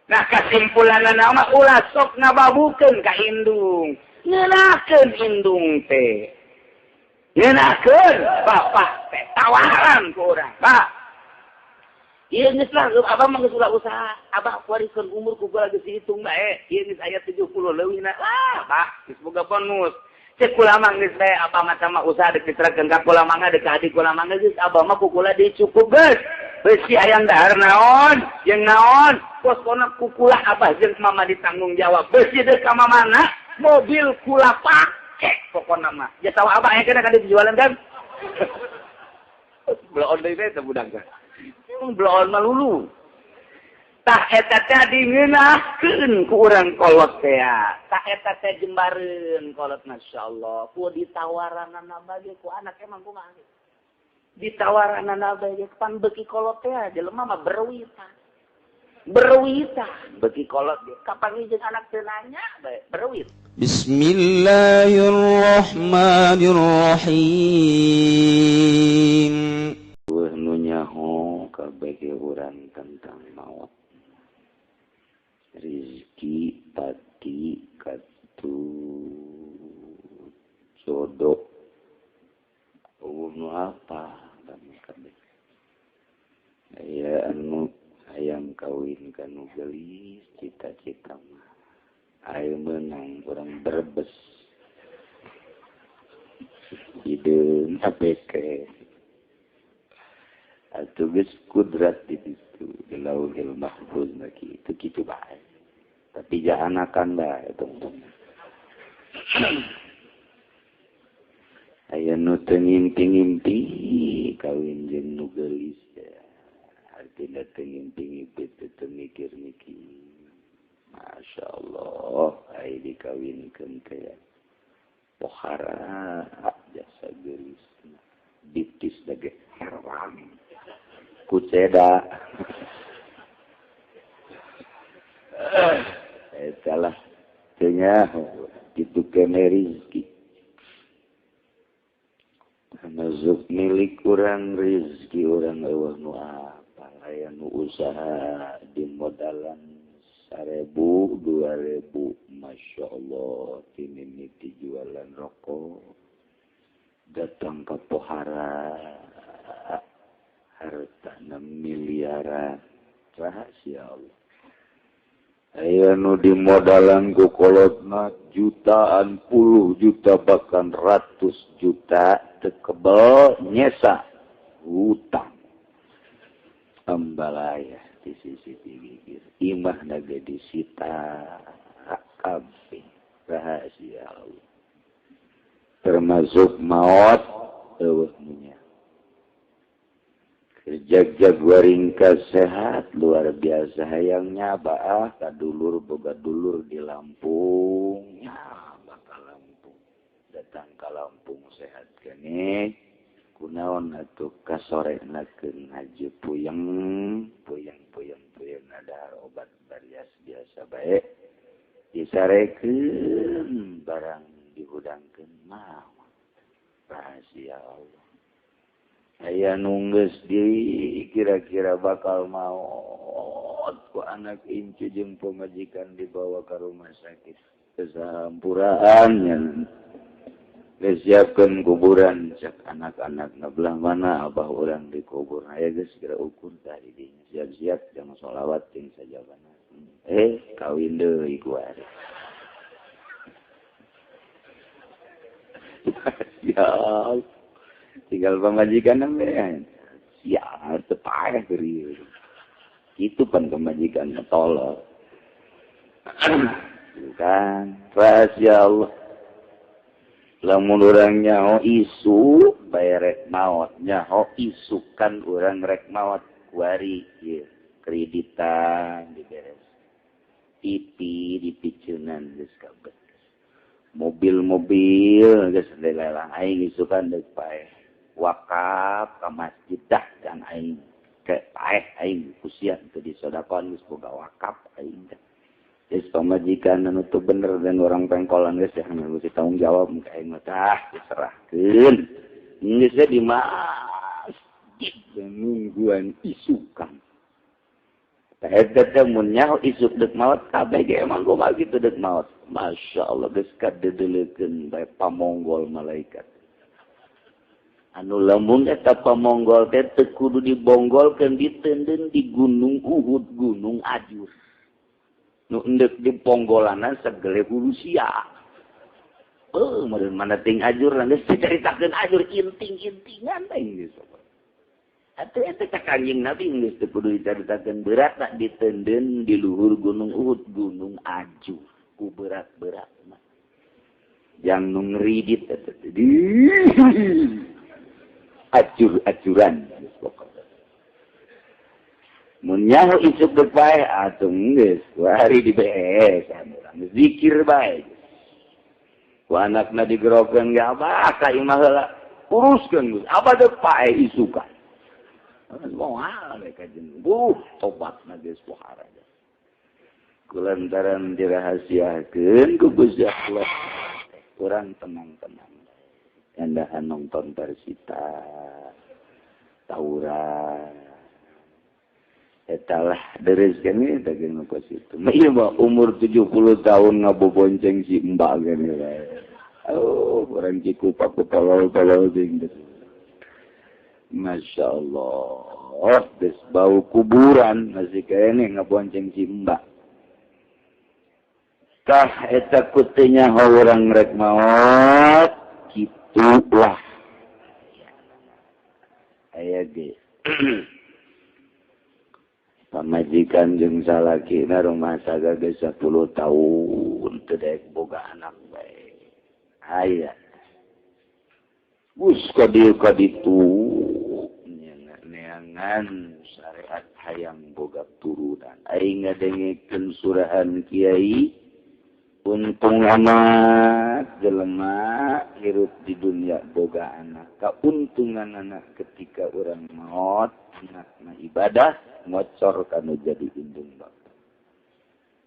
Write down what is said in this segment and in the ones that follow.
Nah kesimpulanna mah ulah sok ngababukeun ka indung. Ngeunahkeun indung teh. Ngeunahkeun bapak teh tawaran ku urang. Pak. Ieu geus lah abah mah geus ulah usaha. Abah kuarikeun umur ku gua geus dihitung bae. Ieu geus aya 70 leuwihna. Lah, Pak, geus boga bonus. Cek kula mah geus bae abah mah sama usaha deuk diserahkeun ka kula mangga deuk ka adik kula mangga geus abah mah ku kula dicukup geus. Besi hayang dahar naon, jeung naon, poskona ku kula abah jeung mama ditanggung jawab. Besi deuk ka mamana, mobil kula pake pokona mah. Ya tahu abah aya kana ka dijualan kan? Bloon deui teh budak teh. Emang bloon mah lulu. Tah eta teh dingeunahkeun ku urang kolot teh. Tah eta teh jembareun kolot masyaallah. Ku ditawaranana bage ku anak emang kumaha. Ditawaranana bage pan beuki kolot teh jelema mah berwita. Berwita beuki kolot ge kapan jeung anak teu nanya bae berwit. Bismillahirrahmanirrahim. Weuh nu nyaho kabeh urang tentang maut. Rizki pati katu jodoh nu apa kabeh aya anu hayang kawin kanu geulis cita-cita mah aya meunang urang Brebes hideung APK atuh geus kudrat di ditu di lauhil mahfuz na kitu kitu bae tapi jahanakan bae tungtung aya nu teu ngimpi-ngimpi kawin jeung nu geulis artina teu ngimpi-ngimpi teu mikir-mikir masyaallah aya dikawinkeun teh pohara jasa geulis bitis dage herang kuceda eta lah teu nyaho kitu kene rizki termasuk milik urang rizki urang eueuh nu apal aya nu usaha di modalan 1000 2000 masyaallah timimiti jualan rokok datang ke pohara harta 6 miliaran rahasia Allah aya nu di modalan ku kolotna jutaan puluh juta bahkan ratus juta tekebel nyesa hutang ambalaya di sisi gigir imah naga disita kabeh rahasia Allah termasuk maut eueuh nya jag-jag waringkas sehat luar biasa hayangnya baah kadulur boga dulur di Lampung ya bakal Lampung datang ka Lampung sehat keneh kunaon atuh kasorena keun ngaji puyeng puyeng puyeng puyeng ada obat barias biasa bae disarekeun barang dihudangkeun mah rahasia Allah aya nunggeus di kira-kira bakal maot ku anak incu jeung pamajikan dibawa ke rumah sakit kesampuraan nya geus siapkeun kuburan cek anak-anak na belah mana abah urang dikubur aya geus segera ukur tah di dinya siap-siap jangan sholawat ting sajabana kawin deui ku ari ya tinggal pemajikan namanya ya tepayah beri itu pan pemajikan tolol kan rahasia Allah lamun urang nyaho isu bae rek maot nyaho isukan urang rek maot kuari ieu kreditan diberes TV dipiceunan geus kabeh mobil-mobil geus dilelang aing isukan deuk paeh wakaf ka masjid dah dan aing ke paeh aing kusia teu disodakoan geus boga wakaf aing teh geus pamajikan anu teu bener dan orang pengkolan geus yang mesti tanggung jawab ka aing mah tah diserahkeun geus di masjid mingguan isukan Eta teh mun nyaho isuk deuk maot kabeh ge emang kumaha kitu deuk maot. Masya Allah geus kadeudeulekeun bae pamonggol malaikat. Anu lamun eta pamonggol teh teu kudu dibonggolkeun diteundeun di Gunung Uhud, Gunung Ajur. Nu endek di ponggolanan segele Rusia. Meureun mana ting ajur lah geus dicaritakeun ajur inting-intingan teh geus. Atuh eta ka Kanjeng Nabi geus teu kudu dicaritakeun berat tak diteundeun di luhur Gunung Uhud, Gunung Ajur ku berat-berat mah. Jang nu ngridit eta teh. Acur-acuran geus pokona. Mun nyaho isuk deuk paeh atuh geus hari di BS urang zikir bae. Ku anakna digerokeun ge abah ka imah heula uruskeun geus abah deuk paeh isukan. Moal we ka jeung tobatna geus pohara. Kulantaran dirahasiakeun ku Gusti Allah urang tenang-tenang. Endahan nonton Persita tawuran etalah deres kene eta geus kos itu. Ieu mah umur 70 tahun ngabobonceng si mbak gini. Oh, orang Cikupa ku tolol-tolol jeung. Masya Allah, geus bau kuburan masih kene ngabonceng si mbak. Tah eta kutenya urang rek maot kitulah. Aya ge. Pamajikan jeung salakina rumah saga geus 10 tahun teu daek boga anak bae. Aya. Geus ka dieu ka ditu neangan syariat hayang boga turunan. Aing ngadengekeun surahan kiai untung amat jelema hirup di dunia boga anak. Kauntungan anak ketika orang maot anakna ibadah ngocor kanu jadi indung bapa.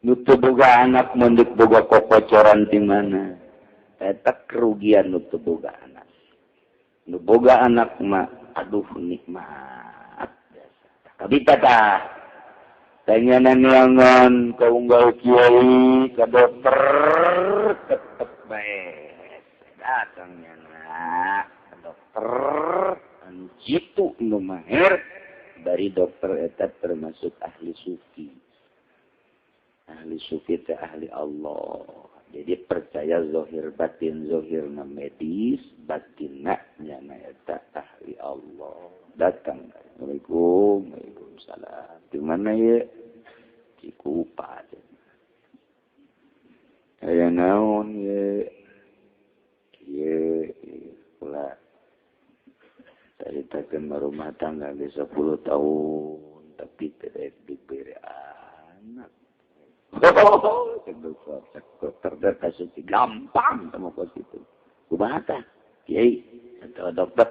Nu teu boga anak mun deuk boga kokocoran di mana? Eta kerugian nu teu boga anak. Nu boga anak mah aduh nikmat. Kabita tah. Tanyanan neangan ka unggal kiai ka dokter tetep bae. Datang nyana ka dokter anu jitu nu maher dari dokter eta termasuk ahli sufi. Ahli sufi teh ahli Allah. Jadi percaya zahir batin, zahirna medis, batinna nyana eta ahli Allah. Datang. Assalamualaikum, waalaikumsalam. Di mana ya? Cikupa. Aya naon ye? Ye pula. Caritakeun rumah tangga geus 10 tahun tapi teu dibere anak. Dokter kasus gampang sama kos itu. Kumaha tah? Kiai atau dokter.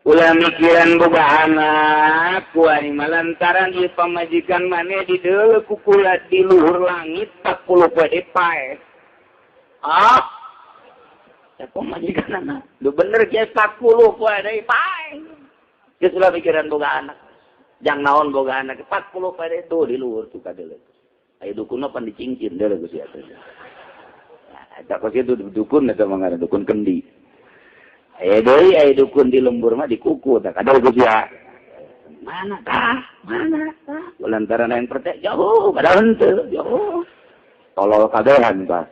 Ulah mikiran boga anak, ku ari malantaran ieu pamajikan maneh dideuleu ku kula di luhur langit 40 poe paeh. Ah. Ya pamajikan anak. Lu bener kieu 40 poe deui paeh. Geus ulah mikiran boga anak. Jang naon boga anak 40 poe deui tuh di luhur tuh kadeuleu. Aya dukunna pan dicingcin deuleu ku sia teh. Nah, eta kos kitu dukun eta mah ngaran dukun kendi. Aya deui aya dukun di lembur mah dikuku tah kadal ku sia. Mana tah? Mana tah? Lantaran yang percaya jauh padahal henteu jauh. Tolol kabehan tah.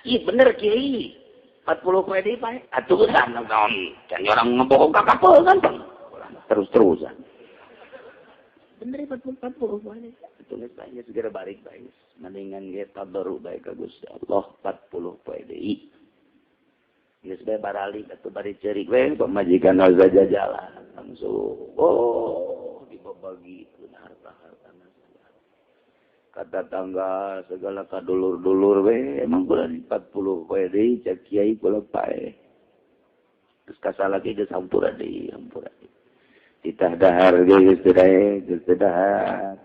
Ih bener kiai. 40 poe deui pae. Atuh sana naon? Can orang ngebohong ka kapel kan terus-terusan. Bener 40 poe deui. Tulis bae segera balik bae. Mendingan ge tabarru bae ka Gusti Allah 40 poe deui. Geus bae baralik atuh bari ceurik we pamajikan saja jalan langsung. Oh, dibabagikeun harta-hartana segala. Kata tangga segala kadulur-dulur we emang kula 40 poe deui cek kiai kula pae. Terus kasalaki geus hampura deui, hampura. Titah dahar ge geus teu daek, geus teu dahar.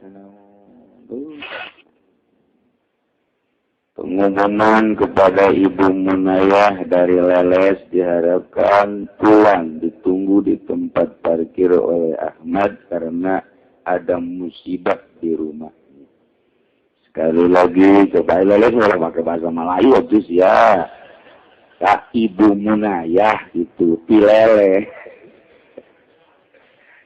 Pengumuman kepada Ibu Munayah dari Leles diharapkan pulang, ditunggu di tempat parkir oleh Ahmad karena ada musibah di rumahnya. Sekali lagi, coba Leles malah pakai bahasa Melayu terus ya. Kak Ibu Munayah itu pilele.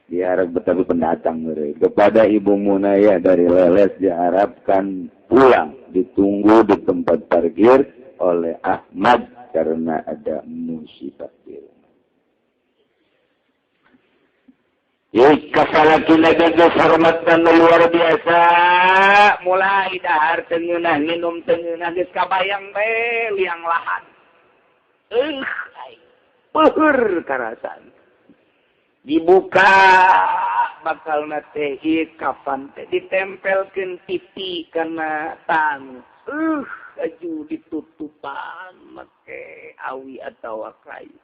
Diharap betapa pendatang kepada Ibu Munayah dari Leles diharapkan pulang, ditunggu di tempat parkir oleh Ahmad karena ada musibah di rumah. Ya, kasalakina geus hormatna luar biasa, mulai dahar tengeunah minum tengeunah geus kabayang bae liang lahat. Peuheur karasaan. Dibuka bakal teh kapan teh ditempelkeun pipi kana tang. Aju ditutupan make awi atawa kayu.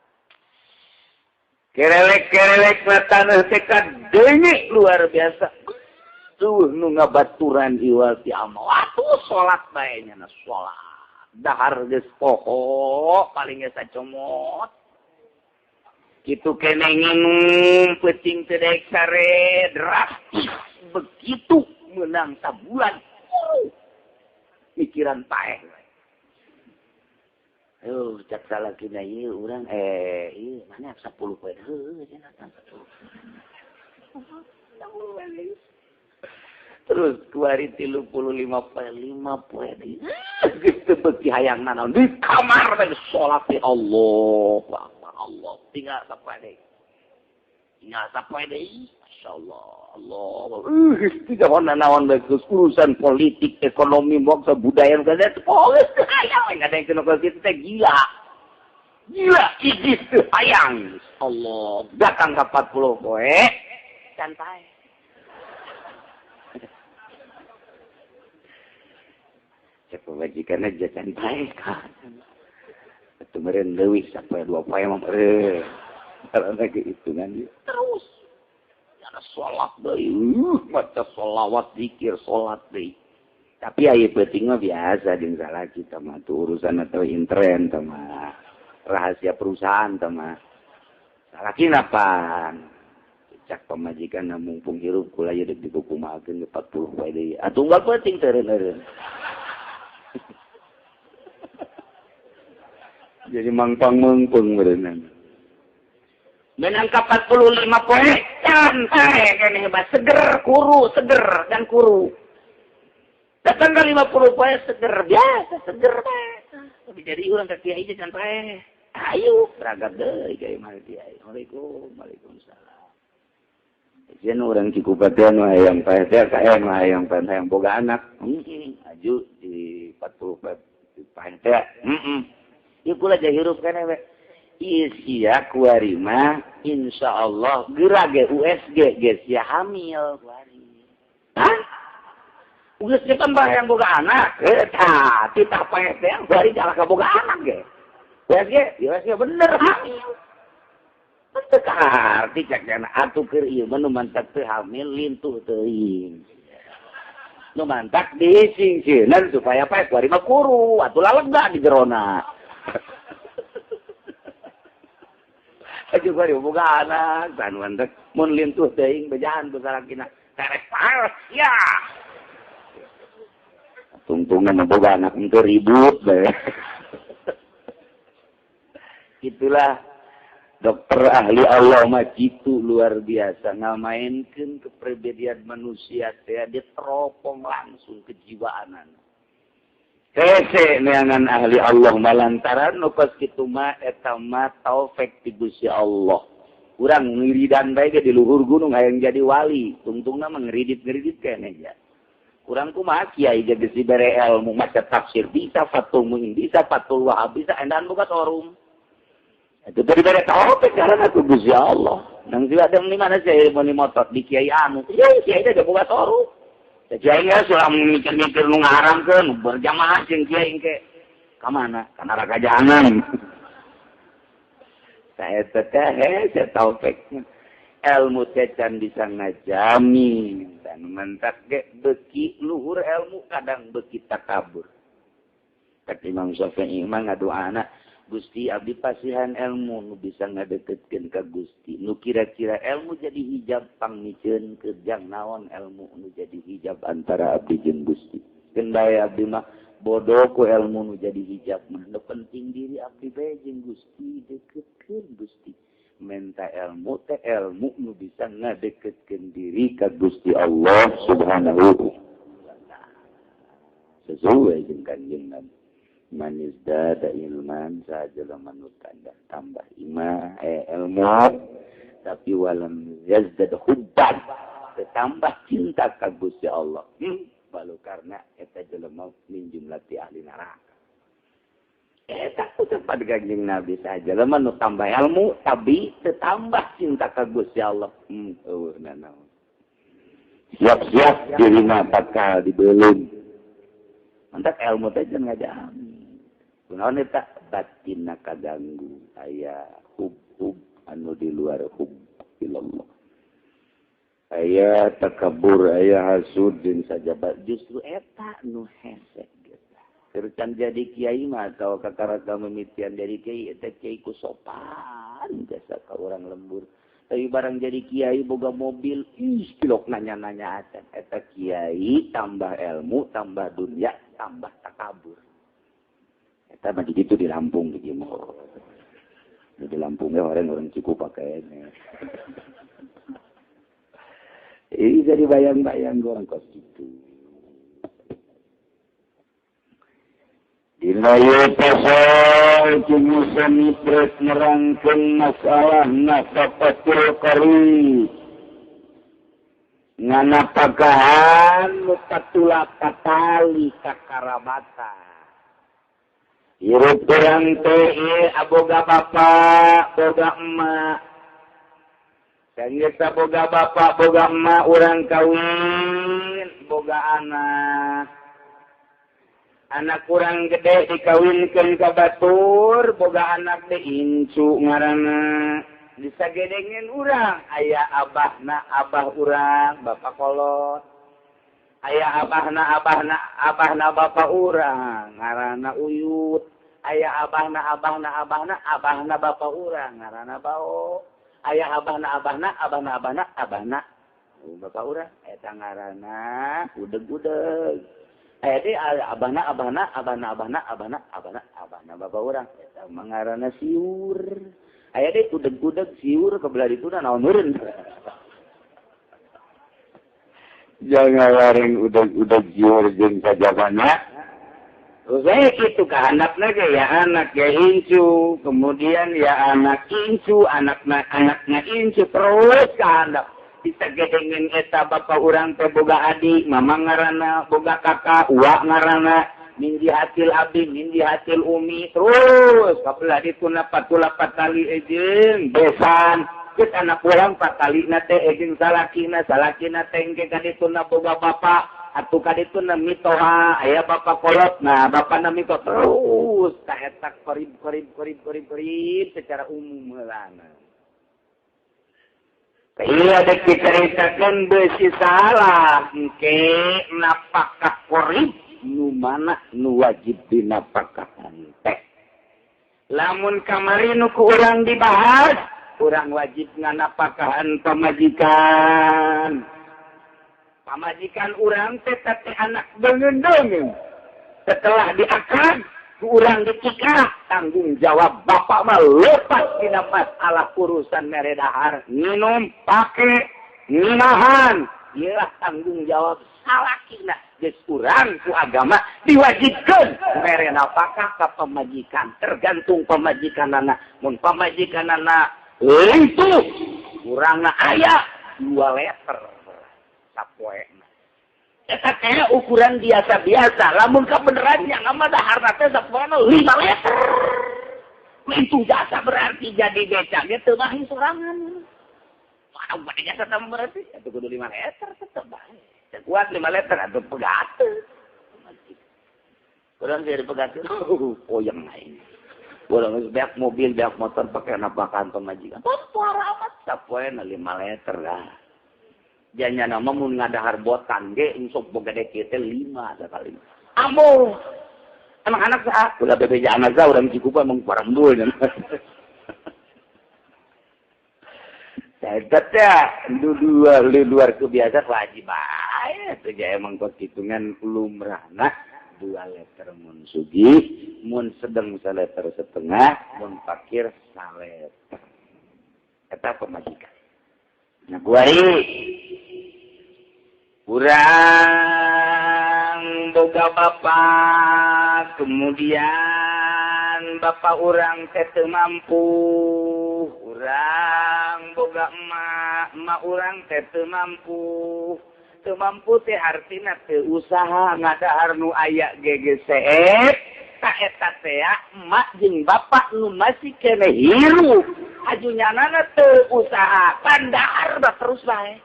Kerelek-kerelek na taneuh teh kadeungeut luar biasa. Tuh nu ngabaturan iwal ti amal. Atuh salat bae nya salat. Dahar geus poho paling geus sacomot. Kitu kene nginum peuting teu daek sare drastis begitu menang sabulan mikiran paeh. Ayo cak salakina ieu urang ieu mana 10 poe heuh cenah 10. Terus kuari 35 poe 5 poe deui. Geus teu beuki hayang nanaon di kamar bae salat teh Allah Akbar Allah tinggal sapoe deui. Tinggal sapoe deui masyaallah Allah. Tidak hona naon bae urusan politik, ekonomi, bangsa, budaya kada teu geus teu hayang we ngadengkeun nu kitu teh gila. Gila igis teu hayang. Allah datang ka 40 poe can pae. Cek pemajikan aja can pae kan. Atuh meureun leuwih sampai 2 poe mah meureun. Karena kehitungan dia terus. Ada sholat deui, maca sholawat, zikir, sholat deui. Tapi aya penting mah biasa jeung salaki tah mah tuh urusan atau intern tah mah. Rahasia perusahaan tah mah. Salaki napan? Cak pamajikan mumpung hirup kula ieu deuk dikukumahakeun 40 poe deui. Atuh unggal peuting teu eureun. Jadi mangpang mengpeng berenang. Menang ke 45 poe, santai kene hebat, seger, kuru, seger dan kuru. Datang ke 50 poe seger biasa, seger biasa. Tapi jadi urang ka kiai can pae. Ayo berangkat deui ka imah kiai. Waalaikumsalam, waalaikumsalam. Jeung urang Cikupa teh nu hayang pae teh ka nu hayang pae hayang boga anak. Aju di 40 poe pae teh. Heeh. Ieu kula jadi hirup keneh we. Ieu sia kuari mah insyaallah geura ge USG ge sia hamil kuari. Hah? USG tambah yang boga anak. Eta titah pae teh kuari jalah ka boga anak ge. USG, USG bener hamil. Teu kaharti cak jana atuh keur ieu mah nu mantak teu hamil lintuh teuing. Nu mantak disingsieunan supaya pae kuari mah kuru atuh lalega di jerona. Aja gua boga anak, tan mantak mun lintuh teuing bejaan ku salakina. Terek paes ya. Tungtungan boga anak henteu ribut bae. Itulah dokter ahli Allah mah kitu luar biasa ngamaenkeun kepribadian manusia teh diteropong langsung kejiwaanana. Hese neangan ahli Allah malantaran nu pas kitu mah eta mah taufik ti Gusti Allah. Urang ngiridan bae ge di luhur gunung hayang jadi wali, tungtungna mah ngeridit-ngeridit keneh ja. Urang kumaha kiai ge geus dibere ilmu maca tafsir bisa, fatul muin bisa, fatul wahab bisa, endan boga torum. Itu tadi dibere taufik karena ku Gusti Allah. Nang jiwa di mana sih ilmu ni motor di kiai anu. Kiai kiai teh boga torum. Kiai ge sulah mikir-mikir nu ngaharamkeun berjamaah jeung kiai engke. Ka mana? Ka neraka jahanam. Saya teh saya taufik. Ilmu teh can bisa ngajamin dan mentak ge beuki luhur ilmu kadang beuki takabur. Kata Imam Syafi'i mah ngadoana Gusti abdi pasihan ilmu nu bisa ngadeketkeun ka Gusti. Nu kira-kira ilmu jadi hijab pangmiceun kerjang naon ilmu nu jadi hijab antara abdi jeung Gusti. Keun bae abdi mah bodoh ku ilmu nu jadi hijab mah. Nu penting diri abdi bae jeung Gusti deketkeun Gusti. Menta ilmu teh ilmu nu bisa ngadeketkeun diri ka Gusti Allah Subhanahu wa taala. Sesuai jeung Kanjeng Nabi. Manis dada ilman saja manut tanda tambah ima ilmu tapi walam yazdad hubban tambah cinta ka Gusti Allah balu karena eta jelema min jumlati ahli neraka eta ucapan Kanjeng Nabi saja jelema nu tambah ilmu tapi tambah cinta ka Gusti Allah eueuh nanaon siap-siap dirina bakal dibeuleum mantak ilmu teh jangan ngajamin kunaon eta batinna kaganggu aya hub-hub anu di luar hub ilallah aya takabur aya hasud jeung sajaba justru eta nu hese geus keur jadi kiai mah atawa kakaraka mimitian jadi kiai eta kiai ku sopan jasa ka urang lembur tapi barang jadi kiai boga mobil ih pilok nanya-nanya acan eta kiai tambah ilmu tambah dunia tambah takabur. Eta mah gitu di Lampung di mah. Di Lampung ge orang-orang cukup pakaiannya. Ini jadi bayang-bayang orang kos gitu. Dina ieu pasal jeung musannif nerangkeun masalah nafaqatul qarib. Nganapakahan nu patula patali kakarabatan. Hirup urang teh aboga bapa, boga emak. Sanggeus boga bapa, boga emak urang kawin, boga anak. Anak urang gede dikawinkeun ka batur, boga anak teh incu ngaranna. Disagedengin urang aya abahna abah urang, bapak kolot. Aya abahna abahna abahna bapak urang ngaranna uyut. Aya abahna abahna abahna abahna bapak urang ngaranna bao. Aya abahna abahna abahna abahna abahna bapak urang eta ngaranna udeg-udeg. Aya deui abahna abahna abahna abahna abahna abahna abahna bapak urang eta ngaranna siur. Aya deui udeg-udeg siur ka belah dituna naon meureun. Jangan larang udah-udah jiwa jeung sajabana. Saya itu kehandapna ge ya anak ya incu, kemudian ya anak incu, anakna anakna incu terus kehandap. Bisa gedengeun eta bapa urang teh boga adik, mama ngaranna, boga kakak, uwa ngaranna, min jihatil abi, min jihatil umi, terus kabelah dituna patula patali jeung besan. Geus anak urang patalina teh jeung salakina, salakina teh engke ka dituna boga bapa, atuh ka dituna mitoha, aya bapa kolot, nah bapana mito terus ka eta korib korib korib korib korib secara umum heulana. Iya dek diceritakeun beusi salah engke napakah korib nu mana nu wajib dinapakahan teh. Lamun kamari nu ku urang dibahas urang wajib nganapakahan pamajikan. Pamajikan urang teh teh anak deungeun-deungeun. Setelah diakad, urang dikikah, tanggung jawab bapak mah lepas dina masalah urusan mere dahar, minum, pake, nginahan. Iyalah tanggung jawab salakina. Geus urang ku agama diwajibkeun mere napakah ka pamajikan, tergantung pamajikanana. Mun pamajikanana itu kurangna aya 2 liter sapoena. Eta teh ukuran biasa-biasa. Lamun kabeneran yang mah daharna teh sapoena 5 liter. Itu jasa berarti jadi beca ge teu mahi sorangan. Waduh, bade jasa tambah berarti atuh kudu 5 liter tetep bae. Teu kuat 5 liter atuh pegateun. Kurang dari pegateun, poyeng aing. Boleh beak mobil, beak motor pakai napakan pemajikan. Suara amat sapoena 5 liter lah. Janya nama mun ngadahar botan ge insok boga dek teh 5 sakali. Amuh. Emang anak saha? Ulah bebeja anak saha urang Cikupa emang parambul. Eta teh luar kebiasaan wajib bae teh emang kos hitungan lumrahna 2 liter mun sugih, mun sedeng saleter setengah, mun fakir saleter. Eta pemajikan. Nah kuari urang boga bapak, kemudian bapak urang teh teu mampu, urang boga emak, emak urang teh teu mampu. Teu mampu teh artina teu usaha ngadahar nu aya GGCF, ta eta teh emak jeung bapak nu masih keneh hirup. Ajunyanana teu usaha, pan dahar mah terus bae.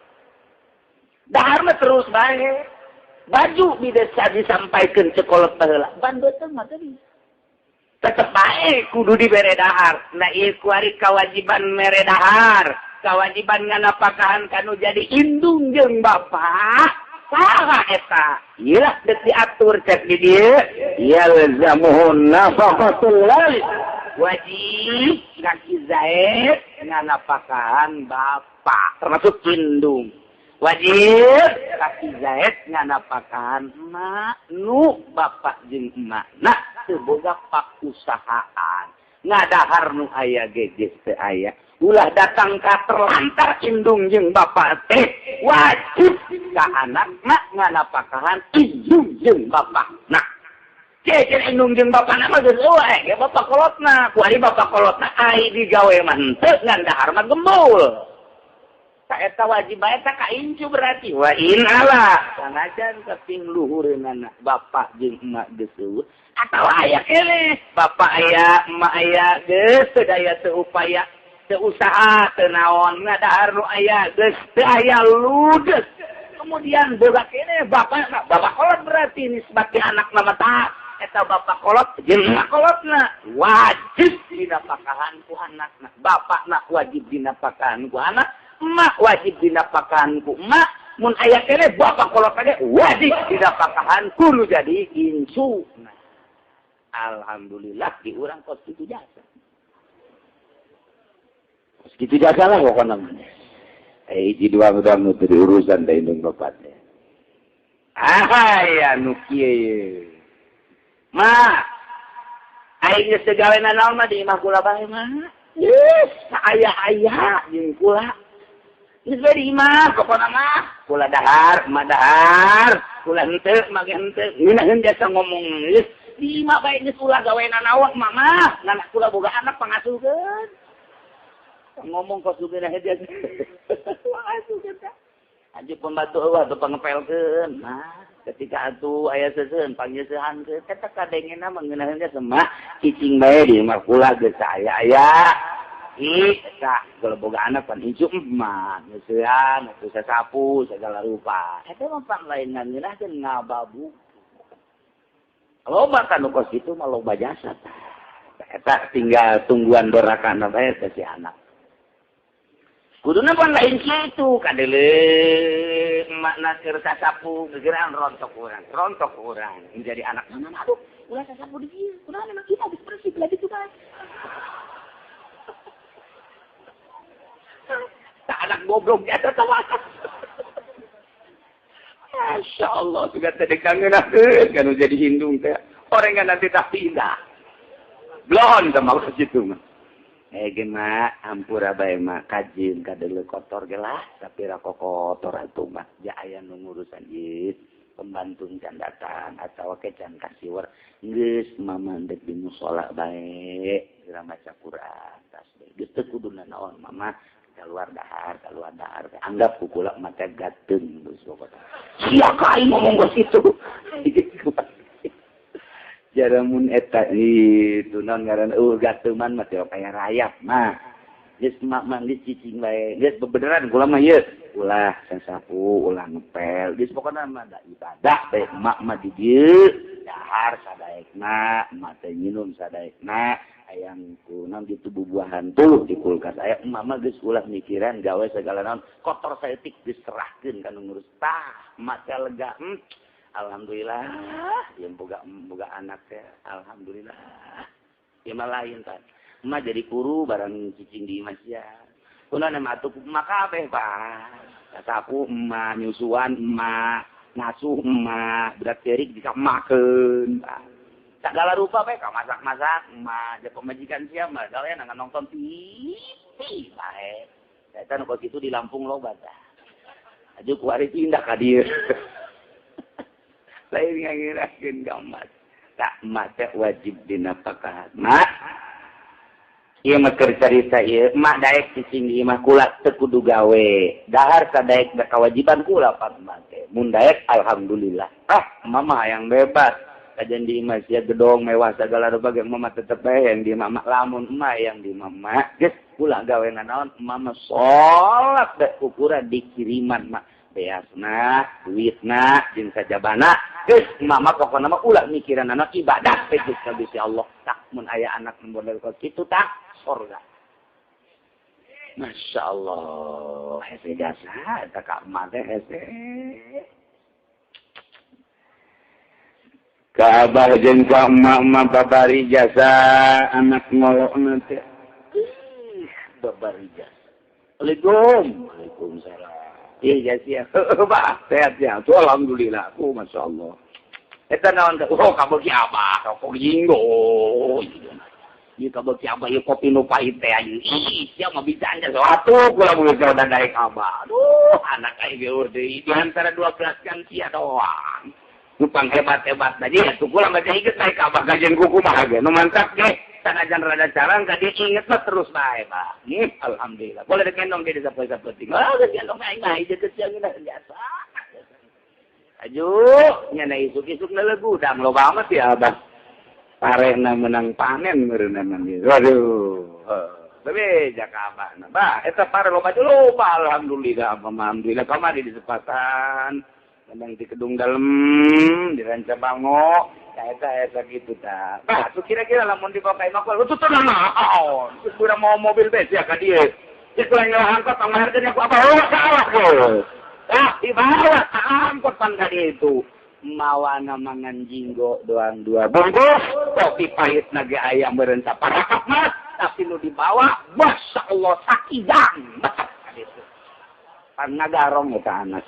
Dahar mah terus bae. Baju bisa disampaikan sekolah baheula, ban beuteung mah teu bisa. Tetep bae kudu dibere dahar. Nah ieu kuari kewajiban mere dahar, kewajiban nganapakahan kanu jadi indung jeung bapak. Saha eta? Ieu deuk diatur cek di dieu. Yalzamuhun nafaqatul walid. Wajib kaki Zaid nganapakahan bapak, termasuk indung. Wajib kaki Zaid nganapakahan emak nu bapak jeung emak. Nah, teu boga pakusahaan. Ngadahar nu aya ge geus teu aya. Ulah datang ka terlantar indung jeung bapak teh wajib ka anakna nganapakahan indung jeung bapak. Nah, cecer indung jeung bapakna mah geus eueuh ge bapak kolotna. Kuari bapak kolotna ai digawe mah henteu ngan dahar mah gembul. Ta eta wajib bae ta ka incu berarti wa in ala sanajan kaping luhureunana bapak jeung emak geus eueuh atawa aya keneh bapak aya emak aya geus teu daya teu upaya teu usaha teu naon ngadahar nu aya geus teu aya ludes. Kemudian boga keneh bapak bapak kolot berarti nisbat anak mah ta eta bapak kolot jeung emak kolotna wajib dinapakahan ku anakna. Bapakna wajib dinapakahan ku anak, emak wajib dinapakahan ku emak. Mun aya keneh bapak kolot ge wajib dinapakahan ku nu jadi incu. Nah, alhamdulillah di urang kos kitu jasa. Kos kitu jasa lah pokona mah. Hiji dua udah nu teu diurusan da indung bapak teh. Ah ya nu kieu. Ma, aing geus teu gawe nanaon mah di imah kula bae mah. Geus aya-aya jeung kula. Geus bae di imah pokona mah. Kula dahar, emak dahar, kula henteu, emak ge henteu. Ngeunaheun jasa ngomong geus di imah bae geus ulah gawe nanaon emak mah. Ngan kula boga anak pangasukeun. Ngomong kos geuna jasa. Pangasukeun teh. Aja pembantu eueuh atuh pangepelkeun. Nah, ketika atuh aya seuseun pangyeusehan teh kadengena mangeunaheun teh semah cicing bae di imah kula geus aya-aya. Ih, eta kalau boga anak pan incu mah nyeusehan atuh sasapu segala rupa. Eta mah pan lain ngeunahkeun ngababu. Loba kan kos kitu mah loba jasa tah. Eta tinggal tungguan dorakana bae teh si anak. Kuduna pan lain kitu kadele emakna keur sasapu gegeran rontok urang menjadi anak mana aduh ulah sasapu di dieu kunaon emang kita geus bersih belah ditu bae. Tak anak goblok jatuh tawa. Masya Allah juga tadi kangen kan jadi hindung teh orang kan nanti tak pindah blon sama ke situ mah. Gema ampura bae mah kajieun kadele kotor ge lah tapi ra kotor atuh mah ja aya nu ngurusan ieu pembantu can datang atawa ke can kasiwer geus mama ndek di musala bae geura maca Quran tasbih geus teu kudu nanaon mama keluar dahar anggap ku kula mata gateung geus pokona sia ka aing ngomong geus kitu. Jaramun eta itu non ngaran gateman mah teh kaya rayap mah geus mak mah geus cicing bae geus bebeneran kula mah ieu ulah sasapu ulah ngepel geus pokona mah da ibadah bae emak mah di dieu dahar sadaekna emak teh nginum sadaekna hayang ku naon ditu bubuahan tuh di kulkas aya emak mah geus ulah mikiran gawe segala naon kotor saeutik diserahkeun ka nu ngurus tah emak teh lega. Alhamdulillah yang boga anak teh alhamdulillah. Ieu mah lain tah. Emak jadi kuru barang cicing di imah sia. Kunaon mah atuh emak kabeh, Pak. Sapu emak, nyusuan emak, ngasuh emak, budak cerik bisa emakeun, Pak. Segala rupa bae ka masak-masak emak, jeung pamajikan sia mah gawean nonton TV bae. Eta nu kitu di Lampung loba tah. Aju kuari pindah ka dieu. Lain ngangirakeun ka emak. Tak emak teh wajib dinafkahan. Mak ieu mah keur carita ieu, emak daek cicing di imah kula teu kudu gawe. Dahar sadaek da kewajiban kula pan emak teh. Mun daek alhamdulillah. Ah, emak mah hayang bebas. Kajian di imah sia gedong mewah segala rupa ge emak mah tetep bae yang di imah lamun emak yang di imah emak geus kula gawe nanaon emak mah salat da ukuran dikiriman mak. Beasna, duitna, jeung sajabana. Geus emak mah pokona mah ulah mikiran anak ibadah teh geus ka Gusti Allah. Tak mun aya anak model kitu tak sorga. Masya Allah, hese jasa, eta ka emak teh hese. Ka abah jeung ka emak-emak babari jasa anak ngolokna teh. Ih, babari jasa. Waalaikum. Waalaikumsalam. Iya sia. Heuh, Pak, sehat ya. Tuh alhamdulillah. Oh, Masya Allah. Eta naon teh? Oh, kabeuki abah, rokok jinggo. Ieu kabeuki abah ieu kopi nu pahit teh ayeuna. Ih, sia mah bisa aja atuh kula mun geus daek abah. Aduh, anak aing geur deui di antara 12 jam sia doang. Nu panghebat-hebat aja atuh kula mah teh inget daek abah kajian kuku mah ge. Nu mantap ge. Sanajan rada carang ka dia inget mah terus bae, Pak. Alhamdulillah. Boleh digendong dia sapoe-sapoe. Oh, geus gendong aing mah ieu geus cenah biasa. Aju, nyana isuk-isuk lelegudang loba amat ya abah. Parehna menang panen meureunana ieu. Waduh. Bebe jaka abahna. Bah, eta pare loba loba alhamdulillah, alhamdulillah kamari di sepatan. Kadang di gedung dalem, di Ranca Bango, eta gitu ta. Bah, tuh kira-kira lamun dibawa ka imah kula, tuh naon. Geus urang mau mobil bes ya ka dieu. Geus kula ngalah angkot panghargana ku apa? Oh, salah geus. Ah, dibawa ka angkot pan ka dieu itu. Mawana mangan jinggo doang dua bungkus, kopi pahit nage ayam meureun saparakat mah, tapi nu dibawa masyaallah sakidang. Ka ditu. Pan ngagarong eta anak.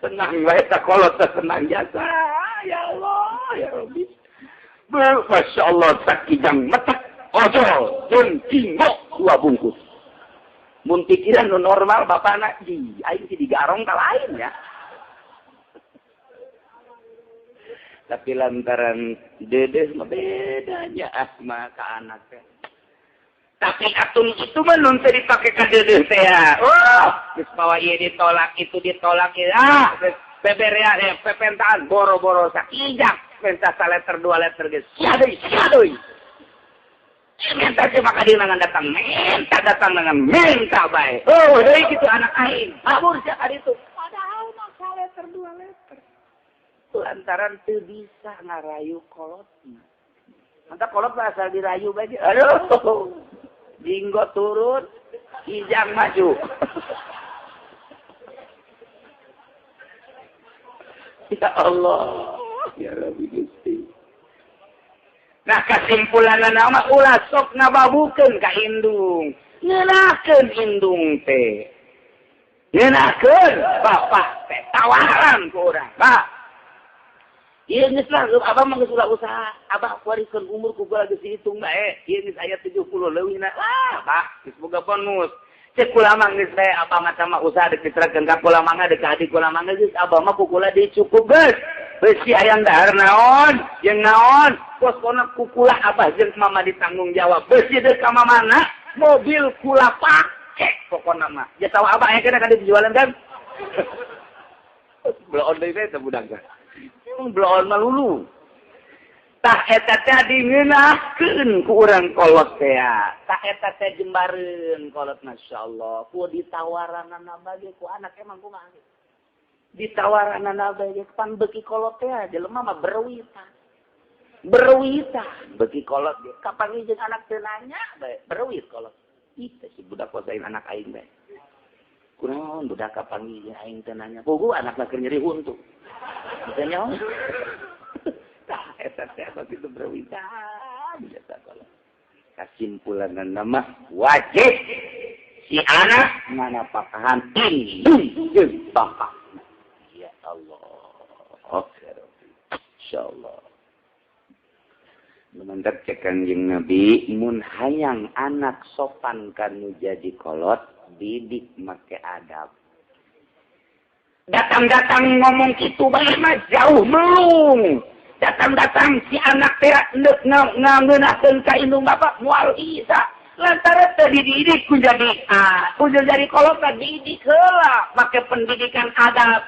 Senang bae ta kolot senang jasa. Ya Allah, ya Rabbi. Masya Allah sakijang metek ojol jeung jinggo dua bungkus. Mun pikiran nu normal bapana di aing sih digarong ka lain ya. Tapi lantaran dedeh mah bedanya ah mah ka anak teh. Tapi atung itu mah nun teu dipake ka dedeh teh ya. Oh, geus bawa ieu ditolak itu ditolak ah geus beberea pepentaan boro-boro sakijang minta saleter dua leter geus sia deui sia deui. Minta ke maka dia dengan datang, minta datang dengan minta bae. Oh, deui kitu anak aing. Kabur sia ka ditu. Padahal mah saleter dua leter. Lantaran teu bisa ngarayu kolotna. Mantap kolot mah asal dirayu bae. Aduh. Jinggo turun, kijang maju. Ya Allah, ya Rabbi Gusti. Nah kesimpulan nama ulah sok ngababukeun ka indung. Ngeunahkeun indung teh. Ngeunahkeun bapak teh tawaran ku urang. Pak. Ieu geus lah abah mah geus ulah usaha. Abah kuarikeun umur ku gua geus dihitung bae. Ieu geus aya 70 leuwihna. Wah, bah geus boga bonus. Cek kula mah geus bae abah mah sama usaha deuk diterkeun ka kula mah deuk ka adik kula mah geus abah mah ku kula dicukup geus. Besi hayang dahar naon, jeung naon, poskona ku kula abah jeung mama ditanggung jawab. Besi deuk ka mamana, mobil kula pake pokona mah. Ya tahu abah aya kana kan dijualan kan? Bloon deui teh budak teh. Bloon mah lulu. Tah eta teh dingeunahkeun ku urang kolot teh. Tah eta teh jembareun kolot masyaallah. Ku ditawaranana bage ku anak emang kumaha. Ditawaranana bage pan beuki kolot teh jelema mah berwitan. Berwitan beuki kolot ge. Kapan jeung anak teu nanya bae berwit kolot. Ih teh si budak kosain anak aing bae. Kunaon budak kapanggih aing teh nanya. Puguh anakna keur nyeri huntu. Teu nyaho. Tah eta teh kitu berwitan eta kolot. Kesimpulan nama wajib si anak nganapakahan indung jeung bapak. Ya Allah. Oke, insyaallah. Mantap cek Kanjeng Nabi, mun hayang anak sopan kanu jadi kolot, didik make adab. Datang-datang ngomong kitu bae mah jauh melung. Datang-datang si anak teh neuk ngeunakeun ka indung bapak moal bisa. Lantaran teu dididik ku jadi ku jadi kolot dididik heula make pendidikan adab.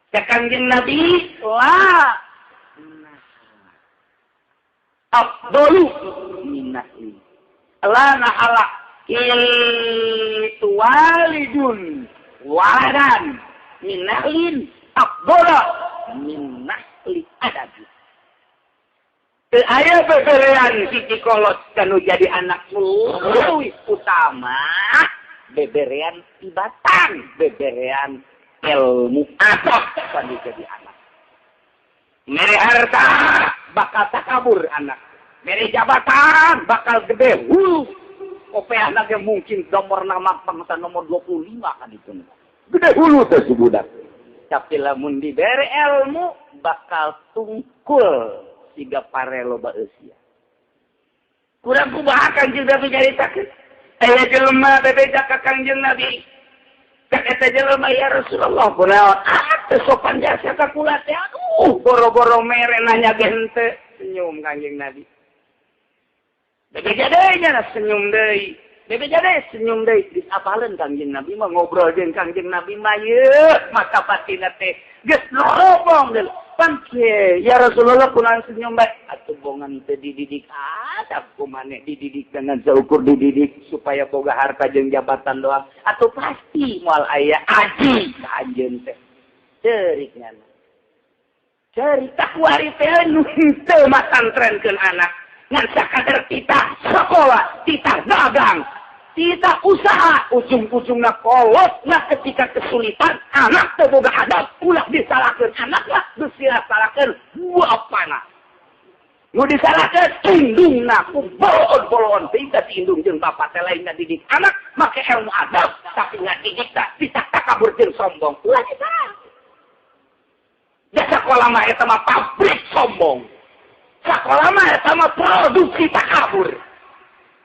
Cek Kanjeng Nabi, la afdalu minahli. La nahala itu walidun waladan minahlin afdala minahli adab. Teu aya beberean siji kolot kanu jadi anak leuwih utama, beberean tibatan, beberean ilmu adab kanu jadi anak. Mere harta bakal takabur anak, mere jabatan bakal gede hulu. Ope anaknya mungkin nomor nama bangsa nomor 25 kan itu. Gede hulu teh si budak. Tapi lamun dibere ilmu bakal tungkul siga pare loba eusia. Kurang kumaha Kanjeng Nabi nyaritakeun? Aya jelema bebeja ka Kanjeng Nabi. Cek eta jelema ya Rasulullah kunaon? Ah teu sopan jasa ka kula teh. Aduh, boro-boro mere nanya ge henteu. Senyum Kanjeng Nabi. Bebeja deui nya senyum deui. Bebeja deui senyum deui. Disapaleun Kanjeng Nabi mah ngobrol jeung Kanjeng Nabi mah yeuh mata batinna teh geus lorobong deui. Pangke ya Rasulullah kunaon senyum bae atuh bongan teu dididik adab kumaneh dididik dengan seukur dididik supaya boga harta jeung jabatan doang atuh pasti moal aya aji ka anjeun teh. Ceurik nyana. Ceurik takuari teh nu henteu masantrenkeun anak. Ngan sakadar titah sekolah, titah dagang, titah usaha, ujung-ujungna kolotna ketika kesulitan anak teu boga adab, ulah disalahkeun anakna, geus salahkeun bapana. Nu disalahkeun indungna ku bolon-bolon teh si indung jeung bapa teh lain ngadidik anak make ilmu adab, tapi ngadidik tah titah takabur jeung sombong, ulah disalahkeun. Da sakola mah eta mah pabrik sombong. Sakola mah eta mah produksi takabur.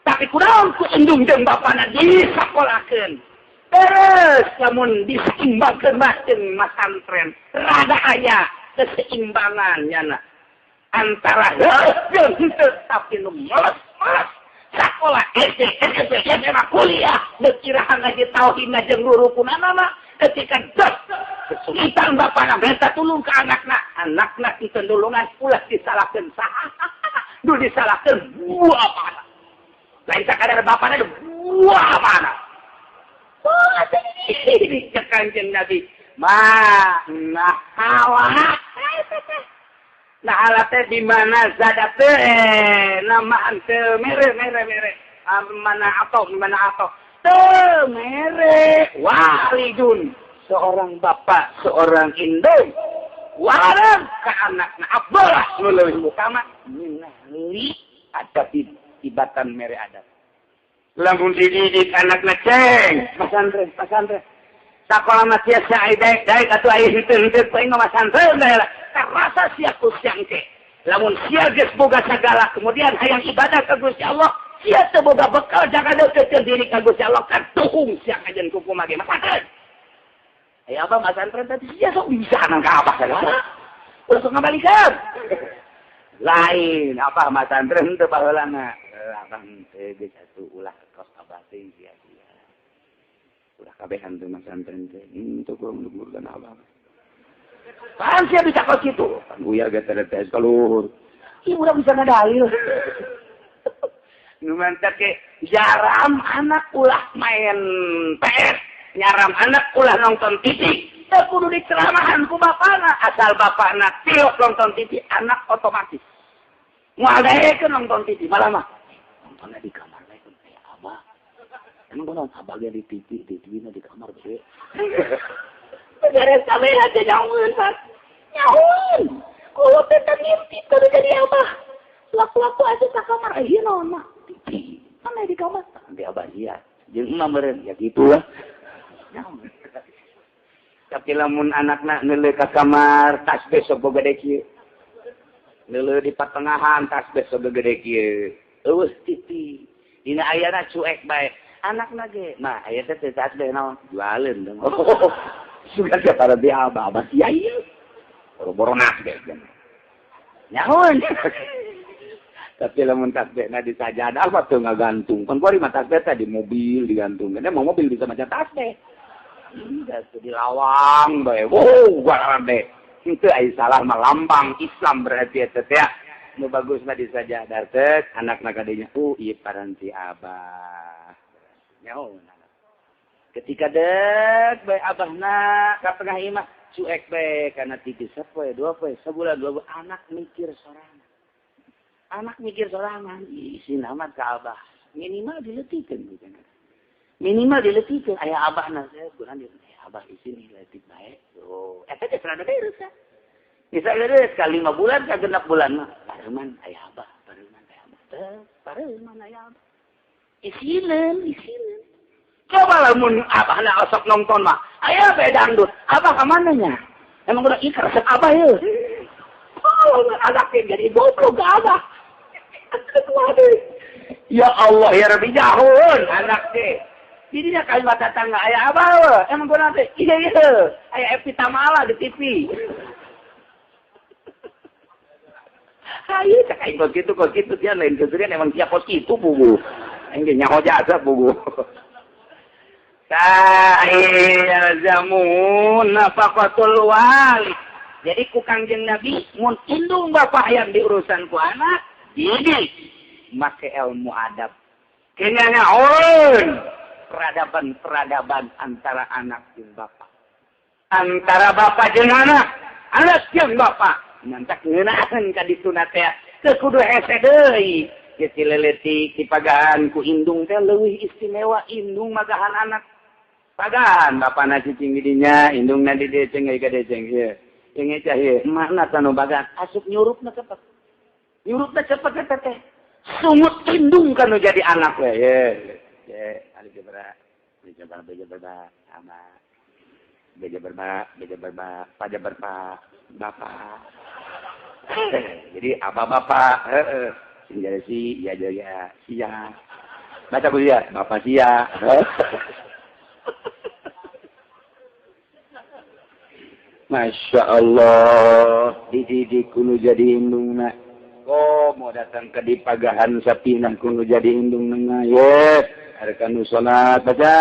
Tapi kunaon ku indung jeung bapana disakolakeun. Terus lamun diseimbangkeun mah jeung masantren, rada aya keseimbangan nyana antara heuh jeung henteu tapi nu males-males sakola SD, SMP, SMA, kuliah deuk iraha ngaji tauhid jeung rurukunana mah ketika dos kesulitan bapana minta tulung ke anakna, anakna ditulungan ulah disalahkeun saha, nu disalahkeun bapana. Lain sakadar bapana bapana. Oh, ini cek Kanjeng Nabi. Ma nahala. Nahala teh di mana zada teh nama teu mere mere mere. Mana atau mana atau teu mere walidun. Seorang bapak, seorang indung, warang ke anakna abdullah nu leuwih utama minahli adab ibatan mere adab. Lamun dididik anakna ceng, masantren, pasantren. Sakola mah tiasa ai daek-daek atuh aya henteu-henteu ku aing mah masantren bae lah. Tarasa sia ku siang teh. Lamun sia geus boga sagala kemudian hayang ibadah ka Gusti Allah, sia teu boga bekal jangan deukeutkeun diri ka Gusti Allah katuhung sia kajen ku kumaha ge masantren. Ya abah masantren tadi sia sok bisa nang ka abah sagala. Ulah sok ngabalikan. Lain abah masantren teu baheulana. Abah teu geus atuh ulah kos abah teh sia-sia. Ulah kabehan teu masantren teh. Henteu kurang luhur abah. Pan sia bisa kos kitu. Pan uya ge teh tes ka luhur. Ih urang bisa ngadalil. Nu mantap ke jaram anak ulah main PS. Nyaram anak ulah nonton TV. Teu kudu diceramahan ku bapana, asal bapana tilok nonton TV, anak otomatis. Moal daekeun nonton TV malah mah. Nontonnya di kamar bae kun aya abah. Emang kunaon abah ge di TV, di TV di kamar bae. Beres kabeh aja nyaun, Pak. Nyaun. Kolot teh ngintip kudu jadi abah. Waktu-waktu aja ka kamar ieu naon mah? TV. Mana di kamar? Nanti abah sia. Jeung emak meureun ya gitu lah. Nyaun. Tapi lamun anakna neuleuh ka kamar tas besok boga gede kieu. Neuleuh di pertengahan tas besok gede kieu. Eueuh TV. Dina ayana cuek bae. Anakna ge mah aya teh tas teh naon? Jualeun dong. Sugan ka para di abah abah sia ieu. Boro-boro nas ge. Nyaun. Tapi lamun tasbihna di sajadah mah teu ngagantung. Kan kuari mah tasbih teh di mobil digantung. Emang mobil bisa maca tasbih. Iya, di lawang bae. Wow, garade. Henteu ai salah mah lambang Islam berarti eta teh. Nu bagus mah di sajadah teh anakna kadenya, ieu paranti abah. Nyaho. Ketika dek bae abahna ka tengah imah cuek bae kana 3 sapoe, 2 poe, sabulan 2 bulan anak mikir sorangan. Anak mikir sorangan, isin amat ka abah. Minimal diletikeun gitu. Minimal diletikeun aya abahna saya bulan di abah isin letik bae. Oh, eta teh rada beres ya. Bisa beres ka 5 bulan ka 6 bulan mah. Pareman aya abah, pareman aya abah. Teh, pareman aya abah. Isineun, isineun. Coba lamun abahna osok nonton mah. Aya bae dangdut. Abah ka mana nya? Emang udah ieu resep abah yeuh. Oh, anaknya jadi goblok ka abah. Ya Allah ya Rabbi jahun anak teh. Jadinya kalimat tetangga aya abah we. Emang gua teh iya iya aya Evita Mala di TV. Hayu cek aing kok kitu dia lain keserian emang siap kos kitu bubu. Aing ge nyaho jasa bubu. Ta'ilzamun nafaqatul wali. Jadi ku Kangjeng Nabi mun indung bapak yang diurusan ku anak, jadi make ilmu adab. Kenya nyaon peradaban-peradaban antara anak jeung bapak. Antara bapak jeung anak, anak jeung bapak. Mantak ngeunaheun ka dituna teh teu kudu hese deui. Geus leutik dipagahan ku indung teh leuwih istimewa indung magahan anak. Pagahan bapana cicing di dinya, indungna di dieu ceng ka dieu ceng ieu. Ceng cah ieu, emakna tanu bagan asup nyurupna cepet. Nyurupna cepet eta teh. Sungut indung kanu jadi anak we. Ye, ye, alif jabra, alif jabra, be jabar ba, ama. Be jabar ba, be jabar ba, pa jabar pa, bapak. Jadi abah bapak, heeh. Sing jadi si, ya jaya, sia. Baca bu ya, bapak sia. Masya Allah, dididik kudu jadi indungna. Oh, mau datang ke dipagahan sapinah kudu jadi indungna. Ye, arkanu salat baca,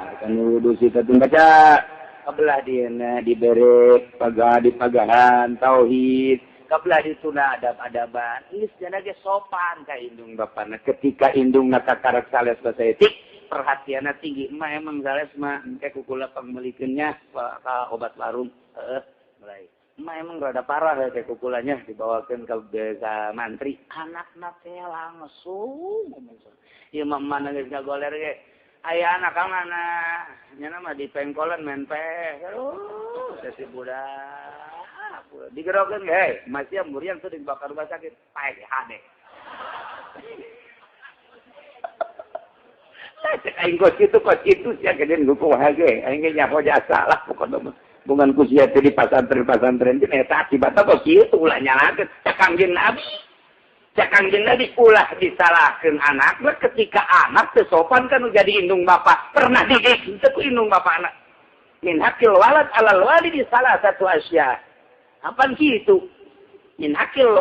arkanu wudu sitatun baca. Kabelah dieuna dibere pagah dipagahan tauhid, kabelah dituna adab-adaban. Geus jana ge sopan ka indung bapana. Ketika indungna kakarek sales basaeutik, perhatianna tinggi. Emak emang sales mah engke kukula pangmeulikeunnya ka obat warung. Mulai. Emak emang rada parah ya kayak kukulanya dibawakan ke desa mantri. Anakna teh langsung ngomong. Ieu mah mana geus ngagoler ge. Aya anak ka mana? Nya mah di pengkolan main peh. Aduh, si budak. Digerokeun ge, masih muriang tuh dibakar rumah sakit. Paeh hade. Cek aing kos kitu sia gedeun kumaha ge. Aing ge nyaho jasa lah pokona mah. Bungan ku sia teh di pasantren-pasantren teh eta akibatna kos kitu ulah nyalakeun cek Kangjeng Nabi. Cek Kangjeng Nabi ulah disalahkeun anakna ketika anak teu sopan kan jadi indung bapak. Pernah didik teu ku indung bapak anak. Min hakil walad alal walidi salah satu asya. Apaan kitu? Min hakil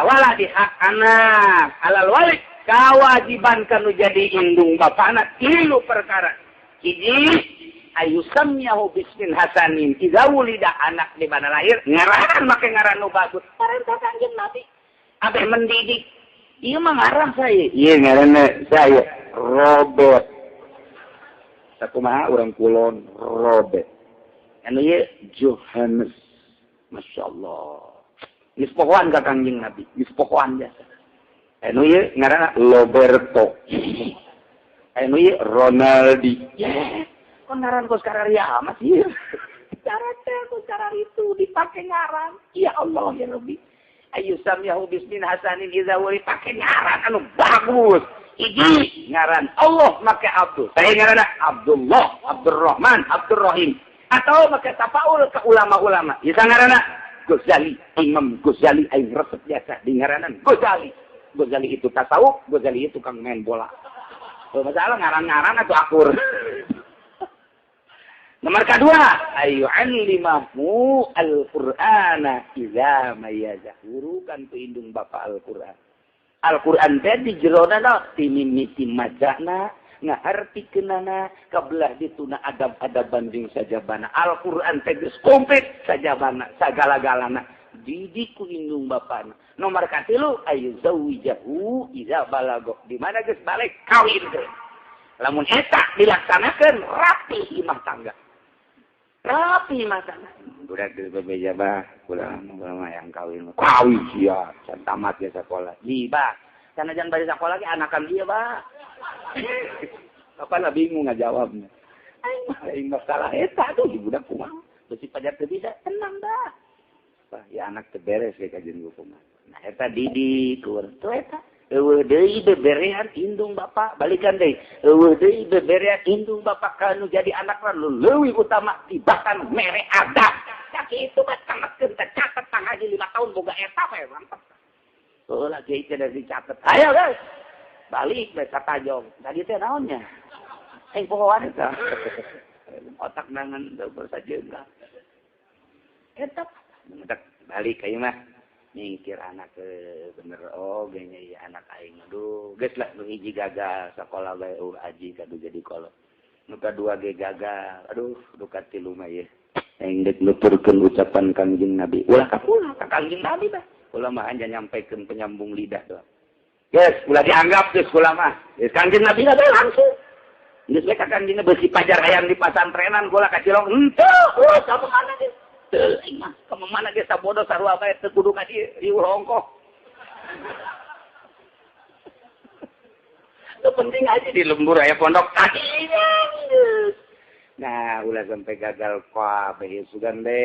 waladi hak anak alal walid kewajiban kanu jadi indung bapak anak tilu perkara. Hiji ayusamyahu bismin hasanin idza wulida anak di mana lahir ngaran make ngaran nu bagus. Parentah Kangjeng Nabi abeh mendidik. Ieu mah ngarang saya. Ieu ngaranna saya Robert. Sakumaha urang kulon Robert. Anu ieu Johannes. Masya Allah. Geus pohoan ka Kangjeng Nabi, geus pohoan jasa. Anu ieu ngaranna Roberto. Aya nu ieu Ronaldi. Ye, kok ngaran kos kararia amat ieu. Cara teh kos kararitu dipake ngaran. Ya Allah ya Rabbi. Ayu samyahu bismin hasanin idza wuri pake ngaran anu bagus. Hiji ngaran Allah make Abdul. Saya ngaranna Abdullah, Abdurrahman, Abdurrahim. Atau make tafaul ke ulama-ulama. Ieu ngaranna Ghazali, Imam Ghazali aing resep biasa di ngaranan Ghazali. Ghazali itu tasawuf, Ghazali itu tukang main bola. Oh, masalah ngaran-ngaran atau akur. Nomor kedua, ayu allimahu al-Qur'ana idza mayaza. Gurukan ku indung bapa Al-Qur'an. Al-Qur'an teh di jerona na timimiti macana, ngahartikeunana, kabelah dituna adab-adaban jeung sajabana. Al-Qur'an teh geus komplit sajabana, sagala-galana. Didik ku indung bapana. Nomor katilu ayu zawijahu idza balago. Di mana geus balik kawin teh. Lamun eta dilaksanakeun rapi imah tangga. Rapi imah tangga. Budak geus bebeja bah, ulah mah yang kawin. Kawin sia, can tamat ge sakola. Di bah, sanajan bari sakola ge anakan ieu bah. Bapak lah bingung ngajawabnya. Aing mah aing masalah eta tuh di budak kumaha. Besi pajar teu bisa, tenang dah. Bah, ya anak teu beres ge kajian kumaha. Nah eta didik tuh eta. Eueuh deui beberehan indung bapak, balikan deui. Eueuh deui beberehan indung bapak kanu jadi anak lu leuwih utama tibatan mere adab. Sakitu mah tamatkeun teh catet tanggaji 5 tahun boga eta we mantep. Heuh lagi teh dicatet. Ayo guys. Balik we satajong. Tadi teh naonnya? Aing pohoan eta. Otak nangan bersajeun lah. Eta balik ka ieu mah. Nyingkir anak ke bener oh genya iya anak aing aduh geus lah nu hiji gagal sakola bae aji kadu jadi kolot nu kadua ge gagal aduh nu katilu mah ieu aing deuk nuturkeun ucapan Kangjeng Nabi ulah ka Kangjeng Nabi bah ulah mah hanya nyampaikan penyambung lidah doang geus ulah dianggap geus ulah mah geus Kangjeng Nabi bae langsung geus we ka Kangjeng beusi pajar hayang di pasantrenan gula ka Cilong henteu oh ka mana geus teu aing mah ka mana ge sabodo sarua bae teu kudu ka dieu riuh ongkoh. Itu penting aja di lembur aya pondok tadinya. Nah, ulah sampai gagal kabeh sugan de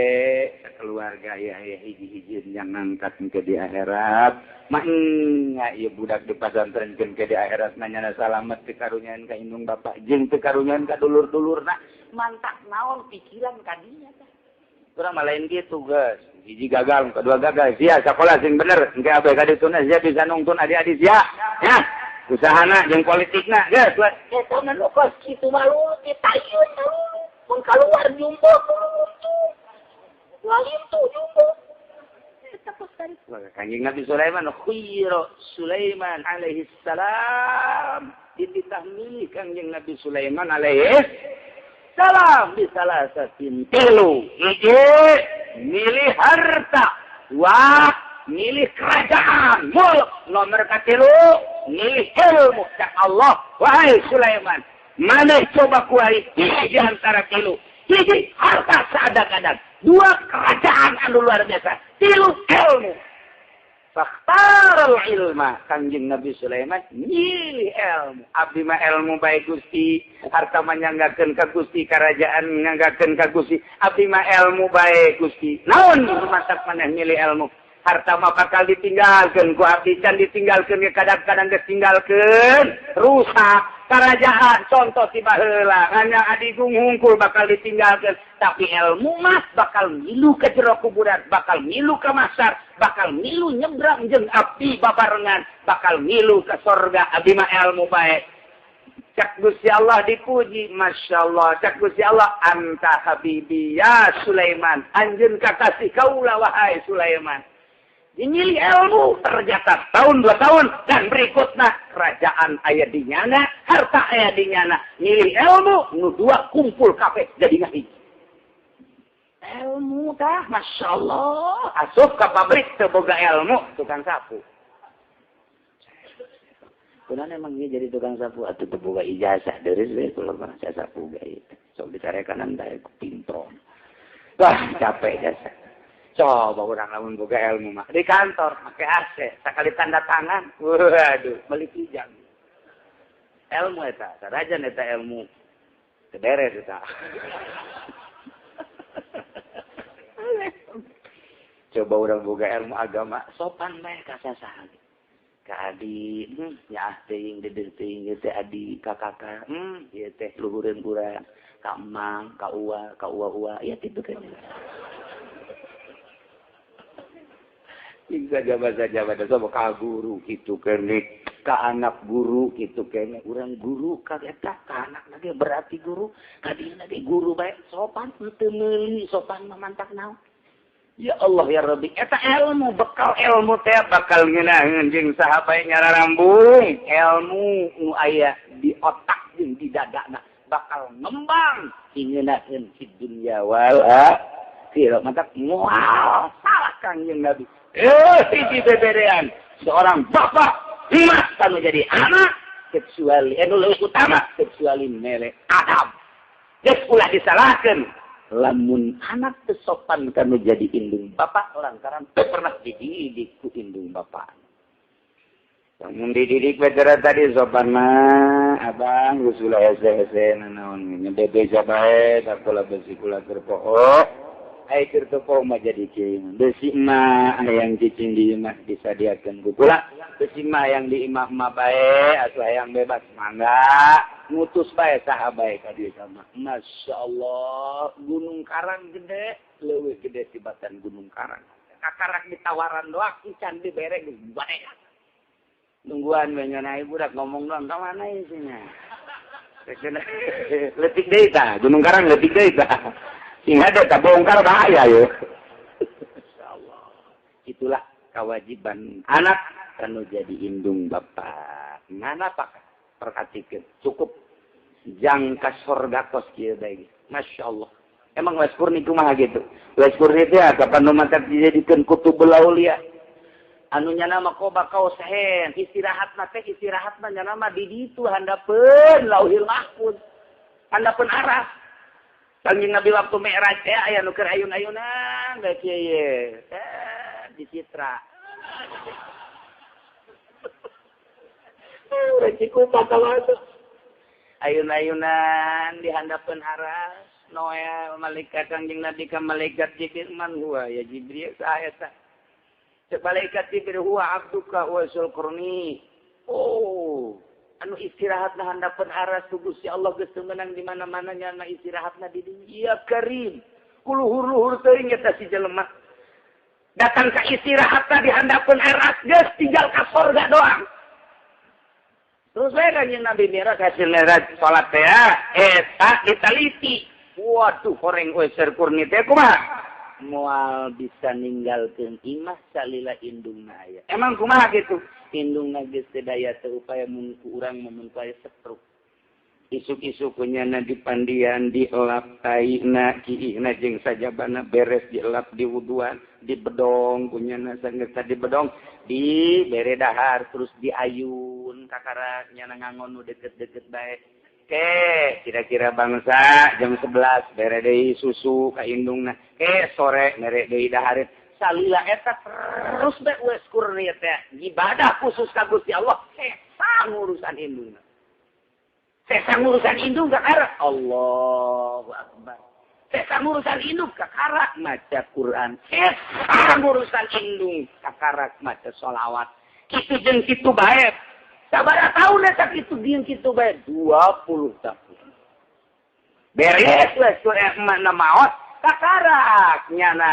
keluarga ya hiji-hiji yang ngangkat ke di akhirat. Mah nya ieu budak di pasantrenkeun ke di akhirat nanyana salamet teu karunyaan ka indung bapak jeung teu karunyaan ka dulur-dulurna. Mantak naon pikiran ka dinya tah. Kurang mah lain gitu, guys. Hiji gagal, kedua gagal. Sia sekolah sing bener, engke abe ka dituna sia bisa nungtun adik-adik sia. Ya. Usahana jeung politikna, geus. Eta mah nu kos kitu mah lu ditayun malu. Mun kaluar jumbo untung. Lain tuh jumbo. Eta kos tadi. Kanjeng Nabi Sulaiman khuyira Sulaiman alaihi salam dititah milih Kanjeng Nabi Sulaiman alaihi salam di salah satin tilu. Hiji milih harta, dua milih kerajaan mulk, nomor katilu milih ilmu. Cak Allah, wahai Sulaiman, maneh coba kuari hiji antara tilu. Hiji harta saadang-adang, dua kerajaan anu luar biasa, tilu ilmu. Fakhtaral ilma, Kangjeng Nabi Sulaiman milih ilmu. Abdi mah ilmu bae Gusti, harta mah nyanggakeun ka Gusti, kerajaan nyanggakeun ka Gusti. Abdi mah ilmu bae Gusti. Naon mantap maneh milih ilmu? Harta mah bakal ditinggalkeun ku abdi, can ditinggalkeun ge kadang-kadang geus tinggalkeun, rusak. Kerajaan contoh ti baheula, hanya adigung hungkul bakal ditinggalkeun, tapi ilmu mah bakal milu ke jero kuburan, bakal milu ke masar, bakal milu nyebrang jeung abdi babarengan, bakal milu ke sorga. Abdi mah ilmu bae. Cak Gusti Allah dipuji, masyaallah. Cak Gusti Allah, anta habibi ya Sulaiman, anjeun kakasih kaula wahai Sulaiman. Nyilih ilmu ternyata tahun 2 tahun dan berikutnya kerajaan aya di nyana, harta aya di nyana. Nyilih ilmu nu dua kumpul kabeh jadi ngahiji. Ilmu tah masyaallah, asup ka pabrik teu boga ilmu tukang sapu. Kunaon emang ieu jadi tukang sapu atuh teu boga ijazah deureuh we kula mah sapu gae. Sok dicarekanan daek pintron. Wah, capek jasa. Coba orang lamun boga ilmu mah di kantor make AC, sakali tanda tangan, waduh, beli kijang. Ilmu eta, sarajan eta ilmu teu beres eta. Coba urang boga ilmu agama sopan bae ka sasaha. Ka adi, nyaah teuing dedeuh teuing ieu teh adi ka kakak, ieu teh luhureun urang, ka emang, ka uwa, ka uwa-uwa, ya kitu kan. Hingga jabat-jabat sama ka guru kitu keneh, ka anak guru kitu keneh, urang guru ka eta ka anak lagi berarti guru, ka dieu lagi guru bae sopan teu meuli sopan mah mantak naon. Ya Allah ya Rabbi, eta ilmu bekal ilmu teh bakal ngeunaheun jeung saha bae nyararambung, ilmu nu aya di otak jeung di dadana bakal ngembang ngeunaheun di dunya wal akhirah. Mantak moal salah Kangjeng Nabi. Hiji beberean seorang bapak emas kanu jadi anak kecuali anu leuwih utama kecuali mere adab. Geus ulah disalahkeun lamun anak teu sopan kanu jadi indung bapak lantaran teu pernah dididik ku indung bapak. Lamun dididik betera tadi sopan mah abang geus ulah hese-hese nanaon nyebebe bae sakola besi kula keur poho. Ai keur teu poho mah jadi kieu. Besi mah hayang cicing di imah disadiakeun ku kula. Besi mah hayang di imah mah bae atuh hayang bebas mangga. Ngutus bae saha bae ka dieu sama. Masya Allah, Gunung Karang gede, leuwih gede tibatan Gunung Karang. Kakarak ditawaran doang, encan dibere geus bae. Nungguan we nyeunah budak ngomong doang ka mana isinya. Leutik deui tah, Gunung Karang leutik deui tah. Sing hade tah bongkar bahaya ye. Insyaallah. Itulah kewajiban anak kanu jadi indung bapak. Ngana pak perhatikan cukup jangka sorga kos kieu bae. Masya Allah. Emang Wes Kurni kumaha gitu. Wes Kurni teh kapan nu mantak dijadikeun kutubul aulia. Anu nyana mah qoba kausahen, istirahatna teh istirahatna nyana mah di ditu handapeun Lauhil Mahfuz. Handapeun aras. Kangjeng Nabi waktu Mi'raj teh aya nu keur ayun-ayunan bae kieu ye. Di citra. Resiko bakal ayun-ayunan di handapeun aras noel malaikat Kangjeng Nabi ka malaikat Jibril man huwa ya Jibril saha eta cek malaikat Jibril huwa abduka wa sulqurni. Oh anu istirahatna handapeun aras ku Gusti Allah geus teu meunang di mana-mana nya istirahatna di dieu ya Karim kuluhur-luhur teuing eta si jelema datang ka istirahatna di handapeun aras geus tinggal ka sorga doang. Terus saya kanjeng Nabi Mi'raj hasil Mi'raj salat teh eta ditaliti. Waduh horeng Uwais Kurni teh kumaha? Moal bisa ninggalkeun imah salila indungna aya. Emang kumaha kitu? Indungna geus teu daya teu upaya mun ku urang mun ku aya setruk. Isuk-isuk kunyana dipandian, dielap taina, kiihna jeung sajabana beres dielap diwuduan, dibedong kunyana sanggeus dibedong, dibere dahar terus diayun kakarak nyana ngangon nu deket-deket bae. Ke kira-kira bangsa jam 11 bere deui susu ka indungna. Ke sore mere deui dahareun. Salila eta terus bae Uwais Kurni teh ibadah khusus ka Gusti Allah, sesa ngurusan indungna. Sesa ngurusan indung kakara Allahu Akbar. Sesa ngurusan indung kakara maca Quran. Sesa ngurusan indung kakara maca sholawat. Kitu jeung kitu bae. Sabaraha taun eta kitu jeung kitu bae? 20 tahun. Beres we mana maot kakarak nyana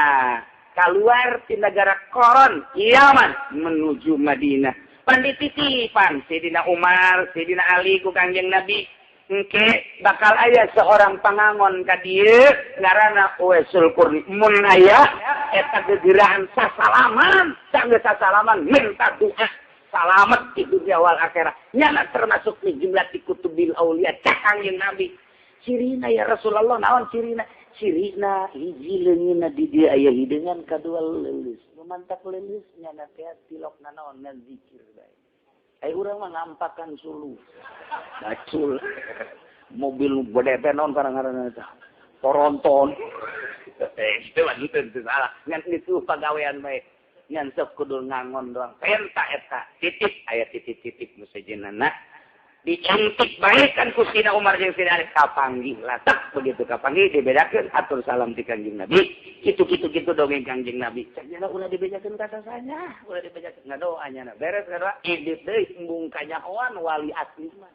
keluar ti negara Koron Yaman menuju Madinah. Pandititipan Sidina Umar, Sidina Ali ku Kangjeng Nabi. Engke bakal aya seorang pangangon ka dieu ngaranna Uwaisul Qurni. Mun aya eta gegerahan sasalaman, sanggeus sasalaman minta doa salamet di dunia wal akhirat. Nyana termasuk di jumlah di kutubil aulia cak Kangjeng Nabi. Cirina ya Rasulullah naon cirina? Cirina hiji leungeunna di dieu aya hideungan kadua leuleus. Mantak leuleus nyana teh tilokna naon ngazikir bae. Ai urang mah ngampakan sulu. Bacul. Mobil gede teh naon karang-ngaranna teh. Toronton. Itu mah teu salah. Ngan itu pagawean bae. Ngan sok kudu ngangon doang. Penta eta titik aya titik-titik nu sejenana. Dicantik baik kan ku Sina Umar jeung Sina Ali kapanggih lah tak begitu kapanggih dibedakeun atur salam ti Kangjeng Nabi kitu kitu kitu dongeng Kangjeng Nabi cek nya ulah dibejakeun ka sasanya ulah dibejakeun ngadoa nya beres ngadoa indit deui embung kanyahoan wali asli mah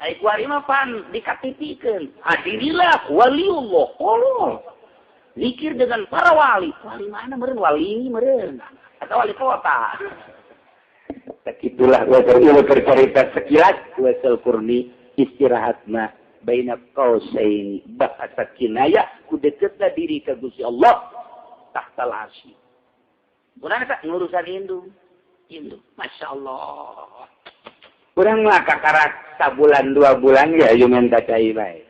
ai kuari mah pan dikatipikeun hadirilah waliullah qolol zikir dengan para wali wali mana meureun wali meureun atau wali kota. Begitulah bercerita sekilas Uwaisul Qurni istirahatna baina qausaini bahasa kinayah ku deketna diri ka Gusti Allah tahtal arsy. Urang eta ngurusan indung. Indung, masyaallah. Urang mah kakarak sabulan dua bulan ya ayo minta cai bae.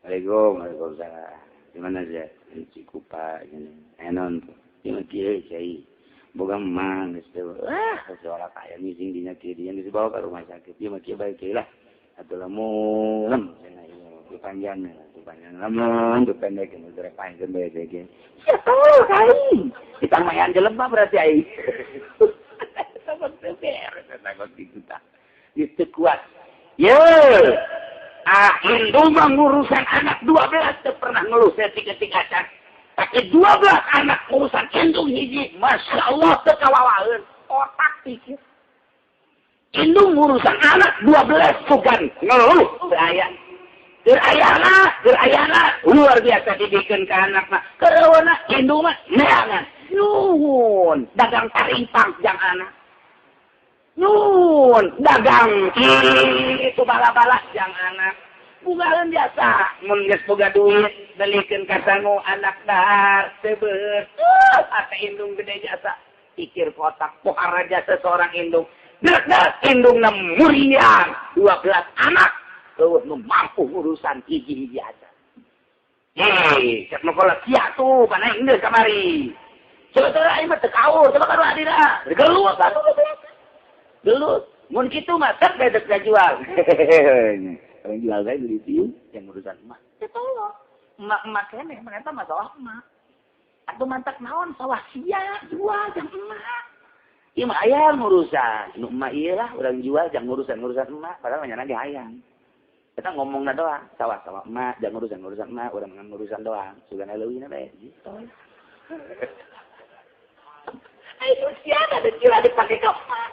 Waalaikumsalam, waalaikumsalam. Di mana sih? Di Cikupa gini. Enon tuh. Di kieu cai. Boga mang geus teh ah seorang kaya ngising dina kieu dia geus dibawa ke rumah sakit ieu mah kieu bae kieu lah atuh lamun cenah ieu dipanjang dipanjang lamun dipendek geus panjang bae ge sia tolol kai ditamayan jelema berarti ai sabab teh beres takut kitu tah geus teu kuat ye ah indung mah ngurusan anak 12 teu pernah ngeluh saeutik-eutik acan. Pakai 12 anak urusan indung hiji, masya Allah tekawawaeun otak pikir. Indung urusan anak 12 sugan ngeluh teu aya. Keur ayana luar biasa dibikeun ka anakna. Keur indung mah neangan. Nuhun dagang tarimpang jang anak. Nuhun dagang itu bala-bala jang anak. Bugaeun biasa mun geus boga duit belikeun ka sangu anak dahar teu beus ate indung gede jasa pikir kotak pohara jasa seorang indung deuk indungna muriang 12 anak eueuh nu mampu urusan hiji-hiji aja. Hei cek nu kolot sia tuh bana geus kamari coba teh aing mah teu kaur coba ka adina gelut atuh gelut mun kitu mah teu bedek jual. Orang jual bae beli tiu yang urusan emak. Ya tolong. Emak-emak keneh ternyata masalah emak. Atuh mantak naon sawah sia jual jang emak. Ieu mah hayang urusan. Nu emak ieu lah urang jual jang urusan-urusan emak padahal mah nyana ge hayang. Eta ngomongna doang, sawah-sawah emak jang urusan-urusan emak urang ngan urusan doang. Sugana leuwihna bae gitu. Ayo sia da jual dipake ka emak.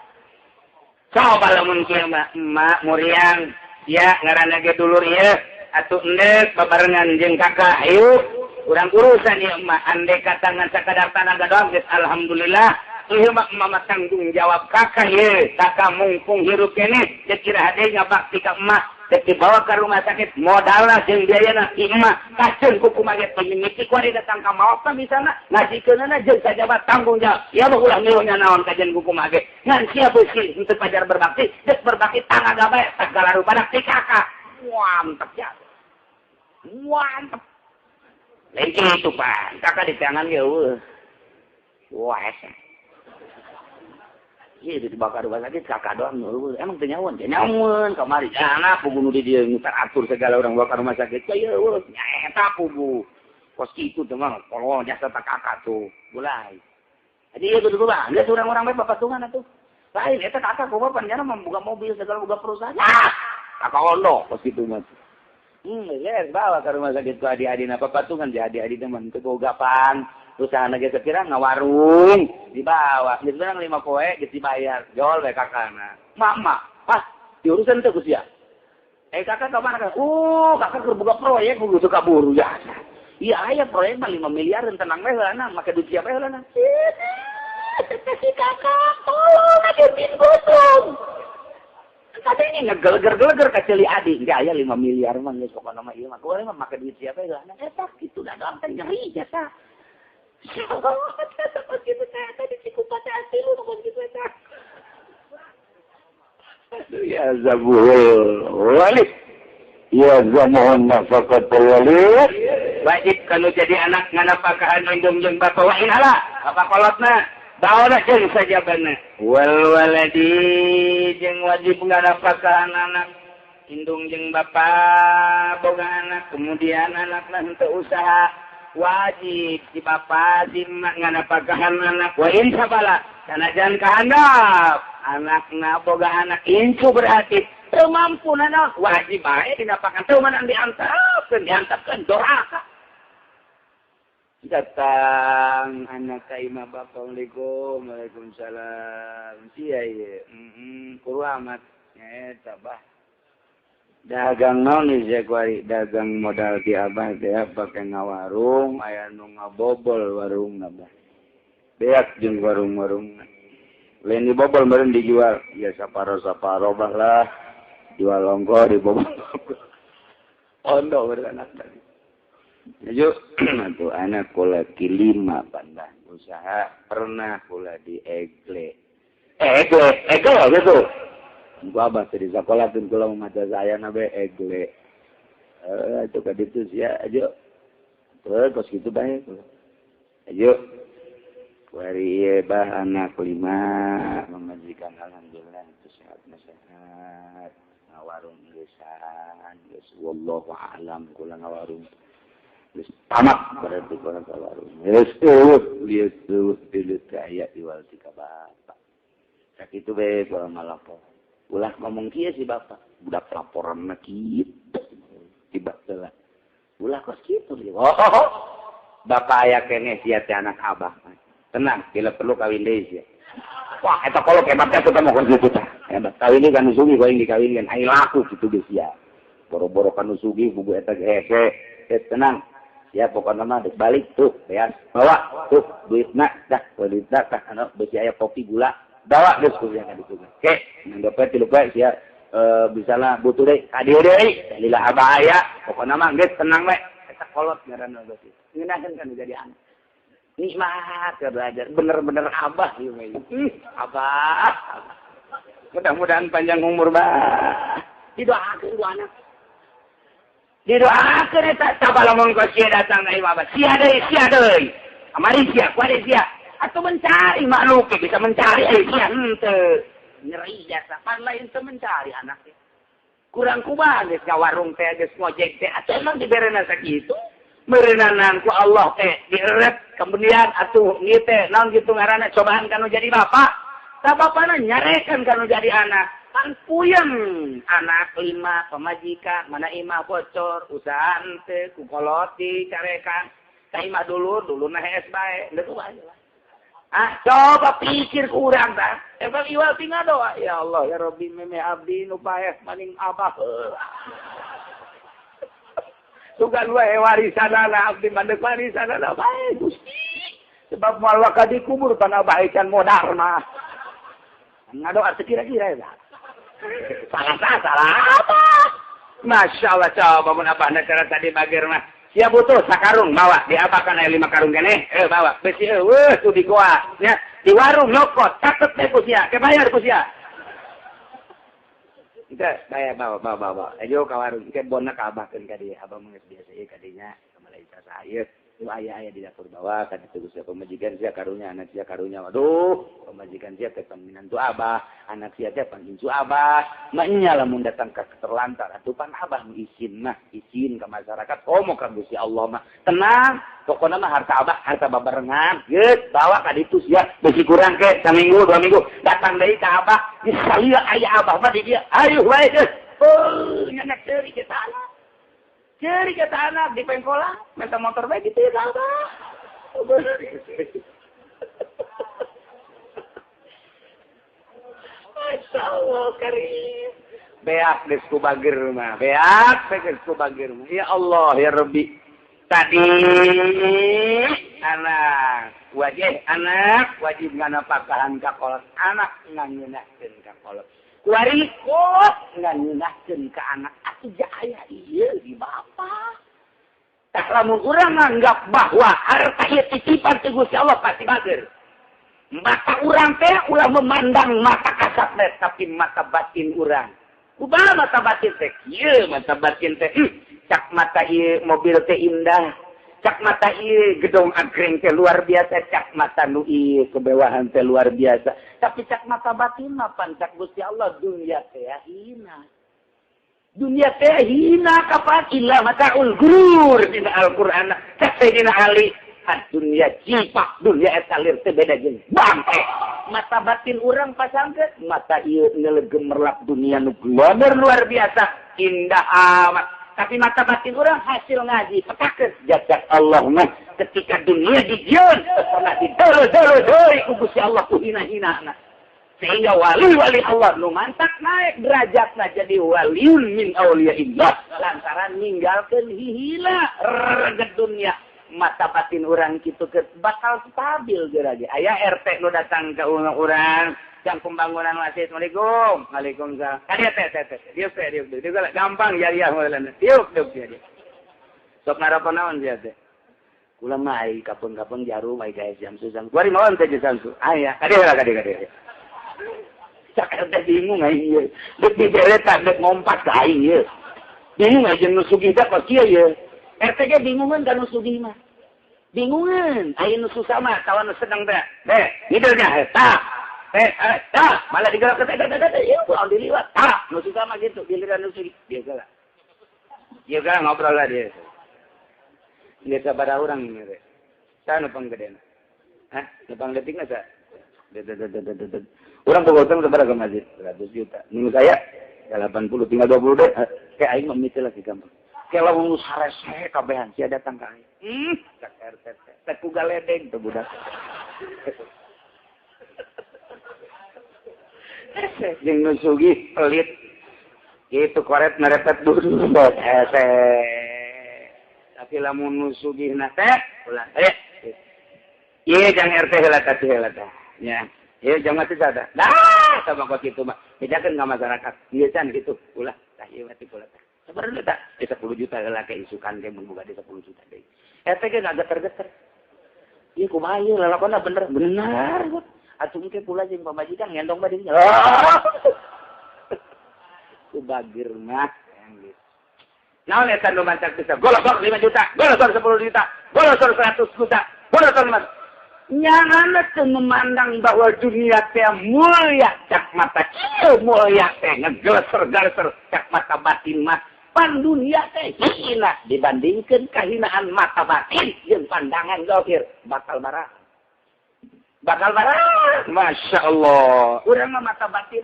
Coba lamun kieu mah emak muriang ya ngaranna ge dulur ieu atuh endek babarengan jeung kakak ayo urang urusan ieu emak andek katangan sakadar tanaga doang geus alhamdulillah ieu mah emak tanggung jawab kakak ieu kakak mungkung hirup keneh geus kira hade ngabakti ka emak dek dibawa ke rumah sakit modalna jeung biayana ieu emak kaceun ku kumaha ge pamimiti ku ari datang ka maot mah misalna ngajikeunana jeung sajaba tanggung jawab ieu mah ulah ngeluhnya naon kajian ku kumaha ge ngan sia beusi henteu pajar berbakti dek berbakti tanaga bae sagala rupana ti kakak mantep ya mantep lain kitu pan kakak di tangan ge eueuh wah esa ieu dibakar rumah sakit kakak doang eueuh emang teu nyaweun teu nyaweun kamari anak pugu nu di dieu teratur segala urang bakar rumah sakit ieu eueuh nyaeta pugu kos kitu teh mah kolol jasa ta kakak tuh mulai jadi ieu kudu mah geus urang-urang bae papatungan atuh lain eta kakak kumaha pan nyana membuka mobil segala boga perusahaan ah kakak ondo kos kitu mah geus bawa ka rumah sakit ku adi-adina papatungan di adi-adi teh mah teu boga pan usaha ge sapira ngawarung dibawa geus beunang 5 poe geus dibayar jol we kakana mama ah diurusan teh ku sia kakak ka mana kakak keur boga proyek kudu suka buru ya iya aya proyek mah 5 miliar tenang we heulana make duit siapa heulana si kakak tolong ngagetin gosong katanya ngegeleger-geleger ka ceuli adi enggak aya 5 miliar mah geus pokona mah ieu mah kuari mah make duit siapa heulana eta kitu da doang teh nyeri jasa ya zabul walid ya zamuhun nafaqatul walid wajib kalau jadi anak nganapakahan indung jeung bapa wa in ala apa kolotna bawa jeung sajabana wal waladi jeung wajib nganapakahan anak indung jeung bapa boga anak kemudian anakna henteu usaha Wajib si bapa si emak nganapakahan anak wa in sabala sanajan kahandap anakna boga anak incu berarti teu mampu nanaon wajib bae dinapakan teu menang diantapkeun diantapkeun doraka datang anak ka imah bapa assalamualaikum waalaikumsalam sia ieu kudu amat eta bah dagang naon ieu kuari dagang modal ti abah teh pake ngawarung aya nu ngabobol warungna bah beak jeung warung-warungna lain dibobol meureun dijual ya saparo-saparo bah lah jual ongko dibobol ondo meureun anak tadi. Yuk, atuh anak kula kilima pandah usaha pernah kula di egle. Egle, egle gitu. Gua abah teh di sekolah tun kula maca saya na be egle. Itu ka ditu sia aja. Terus kos kitu bae. Ayo. Kuari ieu bah anak lima memajikan alhamdulillah itu sehat sehat. Ngawarung geusan, geus wallahu a'lam kula ngawarung. Geus tamat berarti kula ngawarung. Geus eueuh lieu eueuh dileut ka aya iwal ti ka bapak. Sakitu bae kula malapor. Ulah ngomong kieu si bapak, budak laporanna kieu. Tiba heula. Ulah kos kitu deui. Oh, bapak aya keneh sia teh anak abah. Tenang, bila perlu kawin deui sia. Wah, eta kolot hebat teh atuh mah kitu tah. Hebat kawin deui kan sugih ku aing dikawinkeun, aing laku kitu geus sia. Boro-boro kan sugih bubu eta ge hese. Tenang. Ya pokoknya mah dek balik tuh, beas bawa tuh duitna dah, duitna tah anu beusi aya kopi gula. Bawa geus ku sia ka ditu. Ke, nang dompet tilu poe sia bisalah butuh deui ka dieu deui. Lila abah aya, pokona mah geus tenang we. Eta kolot ngaranna geus. Ngeunaheun kan jadi anak. Nikmat ya belajar, bener-bener abah ieu mah. Abah. Mudah-mudahan panjang umur bah. Didoakeun ku anak. Didoakeun eta tabalamun ku sia datang ka imah abah. Sia deui, sia deui. Amari sia, ku ade sia. Atau mencari makhluk bisa mencari sia henteu. Nyeri jasa pan lain teu mencari anak teh. Kurang kumaha geus ka warung teh geus ngojek teh atuh emang diberena sakitu. Meureunanan ku Allah teh dieret kemudian atuh ieu teh naon kitu ngaranna cobaan kanu jadi bapak. Tah bapana nyarekan kanu jadi anak. Pan puyeng anak lima pamajikan mana imah bocor usaha henteu ku kolot dicarekan. Tah imah dulur dulurna hees bae geus wae lah. Ah, coba pikir kurang tah. Emang iwal tinggal doa. Ya Allah, ya Rabbi, meme abdi nu paeh maning abah. Sugan wae warisanana abdi mandek warisanana bae Gusti. Sebab moal waka dikubur tanah bae can modar mah. Ngadoa sekira-kira ya. Salah salah apa? Masya Allah, coba mun abahna cara tadi bager mah. Sia butuh sakarung bawa, diapakan aya 5 karung keneh, bawa. Besi eueuh tuh di goa, nya. Di warung nyokot, catet teh ku sia, ke bayar ku sia. Kita bayar bawa bawa bawa. Ayo ka warung, ke bonna ka abahkeun ka dieu, abah mah geus biasa ieu ka dinya, ka Malaysia saha ieu. Tuh aya-aya di dapur bawa ka ditu sia pamajikan sia karunya, anak sia karunya. Waduh, pamajikan sia teh pan minantu abah, anak sia teh pan incu abah. Maknya lamun datang ka terlantar atuh pan abah nu izin mah, izin ka masyarakat, komo ka Gusti Allah mah. Tenang, pokona mah harta abah, harta babarengan. Geus bawa ka ditu sia, beusi kurang ke saminggu, 2 minggu, datang deui ka abah, geus salila aya abah mah di dieu. Ayuh wae geus. Oh, nyanak seuri ke tanah. Ceri kata anak di pengkola, minta motor baik gitu ya abah. Masya Allah karim. Beak geus ku bager mah, beak geus ku bager mah. Ya Allah ya Rabbi. Tadi anak wajib anak wajib nganapakahan ka kolot, anak ngangeunahkeun ka kolot. Kuari kolot ngangeunahkeun ka anak atuh aya ieu di bapa. Tah lamun urang nganggap bahwa harta ieu titipan ti Gusti Allah pasti bager. Mata urang teh ulah memandang mata kasat teh tapi mata batin urang. Kumaha mata batin teh? Kieu mata batin teh. Cak mata ieu mobil teh indah. Cak mata ieu gedong anggreng teh luar biasa, cak mata nu ieu kebewahan teh luar biasa. Tapi cak mata batin mah pan cak Gusti Allah dunia teh hina. Dunia teh hina kapan illa mataul gurur dina Al-Qur'an. Cek Sayyidina Ali, dunia jipak, dunia eta lir teh beda jeung bangke. Mata batin urang pasangkeun, mata ieu ngeuleuh gemerlap dunia nu glamour luar biasa, indah amat. Tapi mata batin urang hasil ngaji petakeun jajak Allah mah ketika dunia dijieun pernah didolo-dolo deui ku Gusti Allah ku hina-hinana. Sehingga wali-wali Allah nu mantak naik derajatna jadi waliun min auliyaillah lantaran ninggalkeun hihila reget dunia. Mata batin urang kitu bakal stabil geura ge. Aya RT nu datang ka urang jang pembangunan masjid. Assalamualaikum. Waalaikumsalam. Ka dieu teh teh. Dieu teh dieu. Dieu gampang jariah modelna. Dieu dieu dia. Sok ngarokok naon sia teh? Kula mah ai kapun-kapun jarum ai gae jam susah. Kuari maon teh samsu. Aya, ka dieu ka dieu ka dieu. Cak RT bingung aing ieu. Deuk dibere tah deuk ngompat ka aing ieu. Bingung aing jeung nu sugih teh kos kieu ieu. RT ge bingungeun ka nu sugih mah. Bingungeun, aya nu susah mah kawan nu sedang teh. Teh, ngidulnya tah. Teh, tah, malah digerak teh teh teh ieu kudu diliwat. Tah, nu susah mah gitu, giliran nu sugih biasa lah. Ieu kan ngobrol lah dia. Geus sabaraha urang ieu teh. Saha nu panggedena? Hah? Nu pangletikna saha? Urang boga utang sabaraha ka masjid? 100 juta. Minggu saya 80 tinggal 20 deh. Kayak aing mah mitil lagi gampang. Kayak lamun sarese kabehan sia datang ka aing. Cak RT teh ku galedeng teh budak. Hese jeung nu sugih pelit. Kitu koret merepet dulu hese. Tapi lamun nu sugihna teh ulah. Ieu jang RT heula teh heula teh. Nya. Ieu jang mati sada. Dah, sama kok kitu mah. Bedakeun ka masyarakat. Ieu can kitu ulah. Tah ieu mati ulah teh. Sebenarnya tak, 10 juta lah kayak isukan kayak membuka di 10 juta deh. RT ge agak tergeter. Ieu kumaha ieu lalakonna bener bener. Atuh engke pula jeung pamajikan ngendong bae dinya. Ku bagir mah geus. Naon eta nu mancak bisa golosor 5 juta, golosor 10 juta, golosor 100 juta, golosor 5. Nyanana teu memandang bahwa dunia teh mulia cak mata kieu mulia teh ngegeleser-geleser cak mata batin mah. Pan dunia teh hina dibandingkan kehinaan mata batin jeung pandangan zahir bakal marah. Bakal marah. Masya Allah. Urang mah mata batin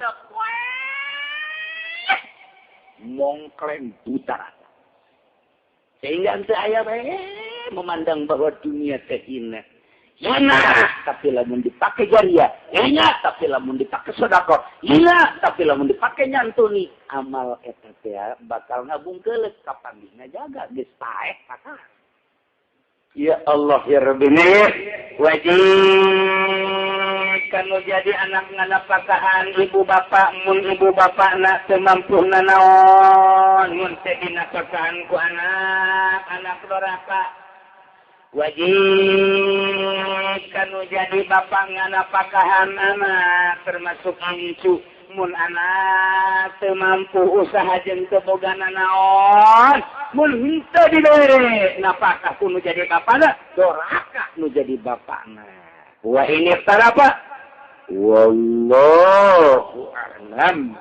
mongkleng buta. Sehingga henteu aya bae memandang bahwa dunia teh hina. Hina tapi lamun dipake jariah, hina tapi lamun dipake sedekah, hina tapi lamun dipake nyantuni amal eta teh bakal ngabungkeuleut kapanggihna jaga geus paeh pakar. Ya Allah ya Rabbi wajib kanu jadi anak nganapakahan ibu bapak mun ibu bapakna teu mampu nanaon mun teu dinapakahan ku anak anak doraka. Wajib kanu jadi bapak nganapakahan anak termasuk incu mun anak teu mampu usaha jeung teu boga nanaon mun henteu dibere napakah ku nu jadi bapana doraka nu jadi bapana wa ini iftarafa wallahu a'lam.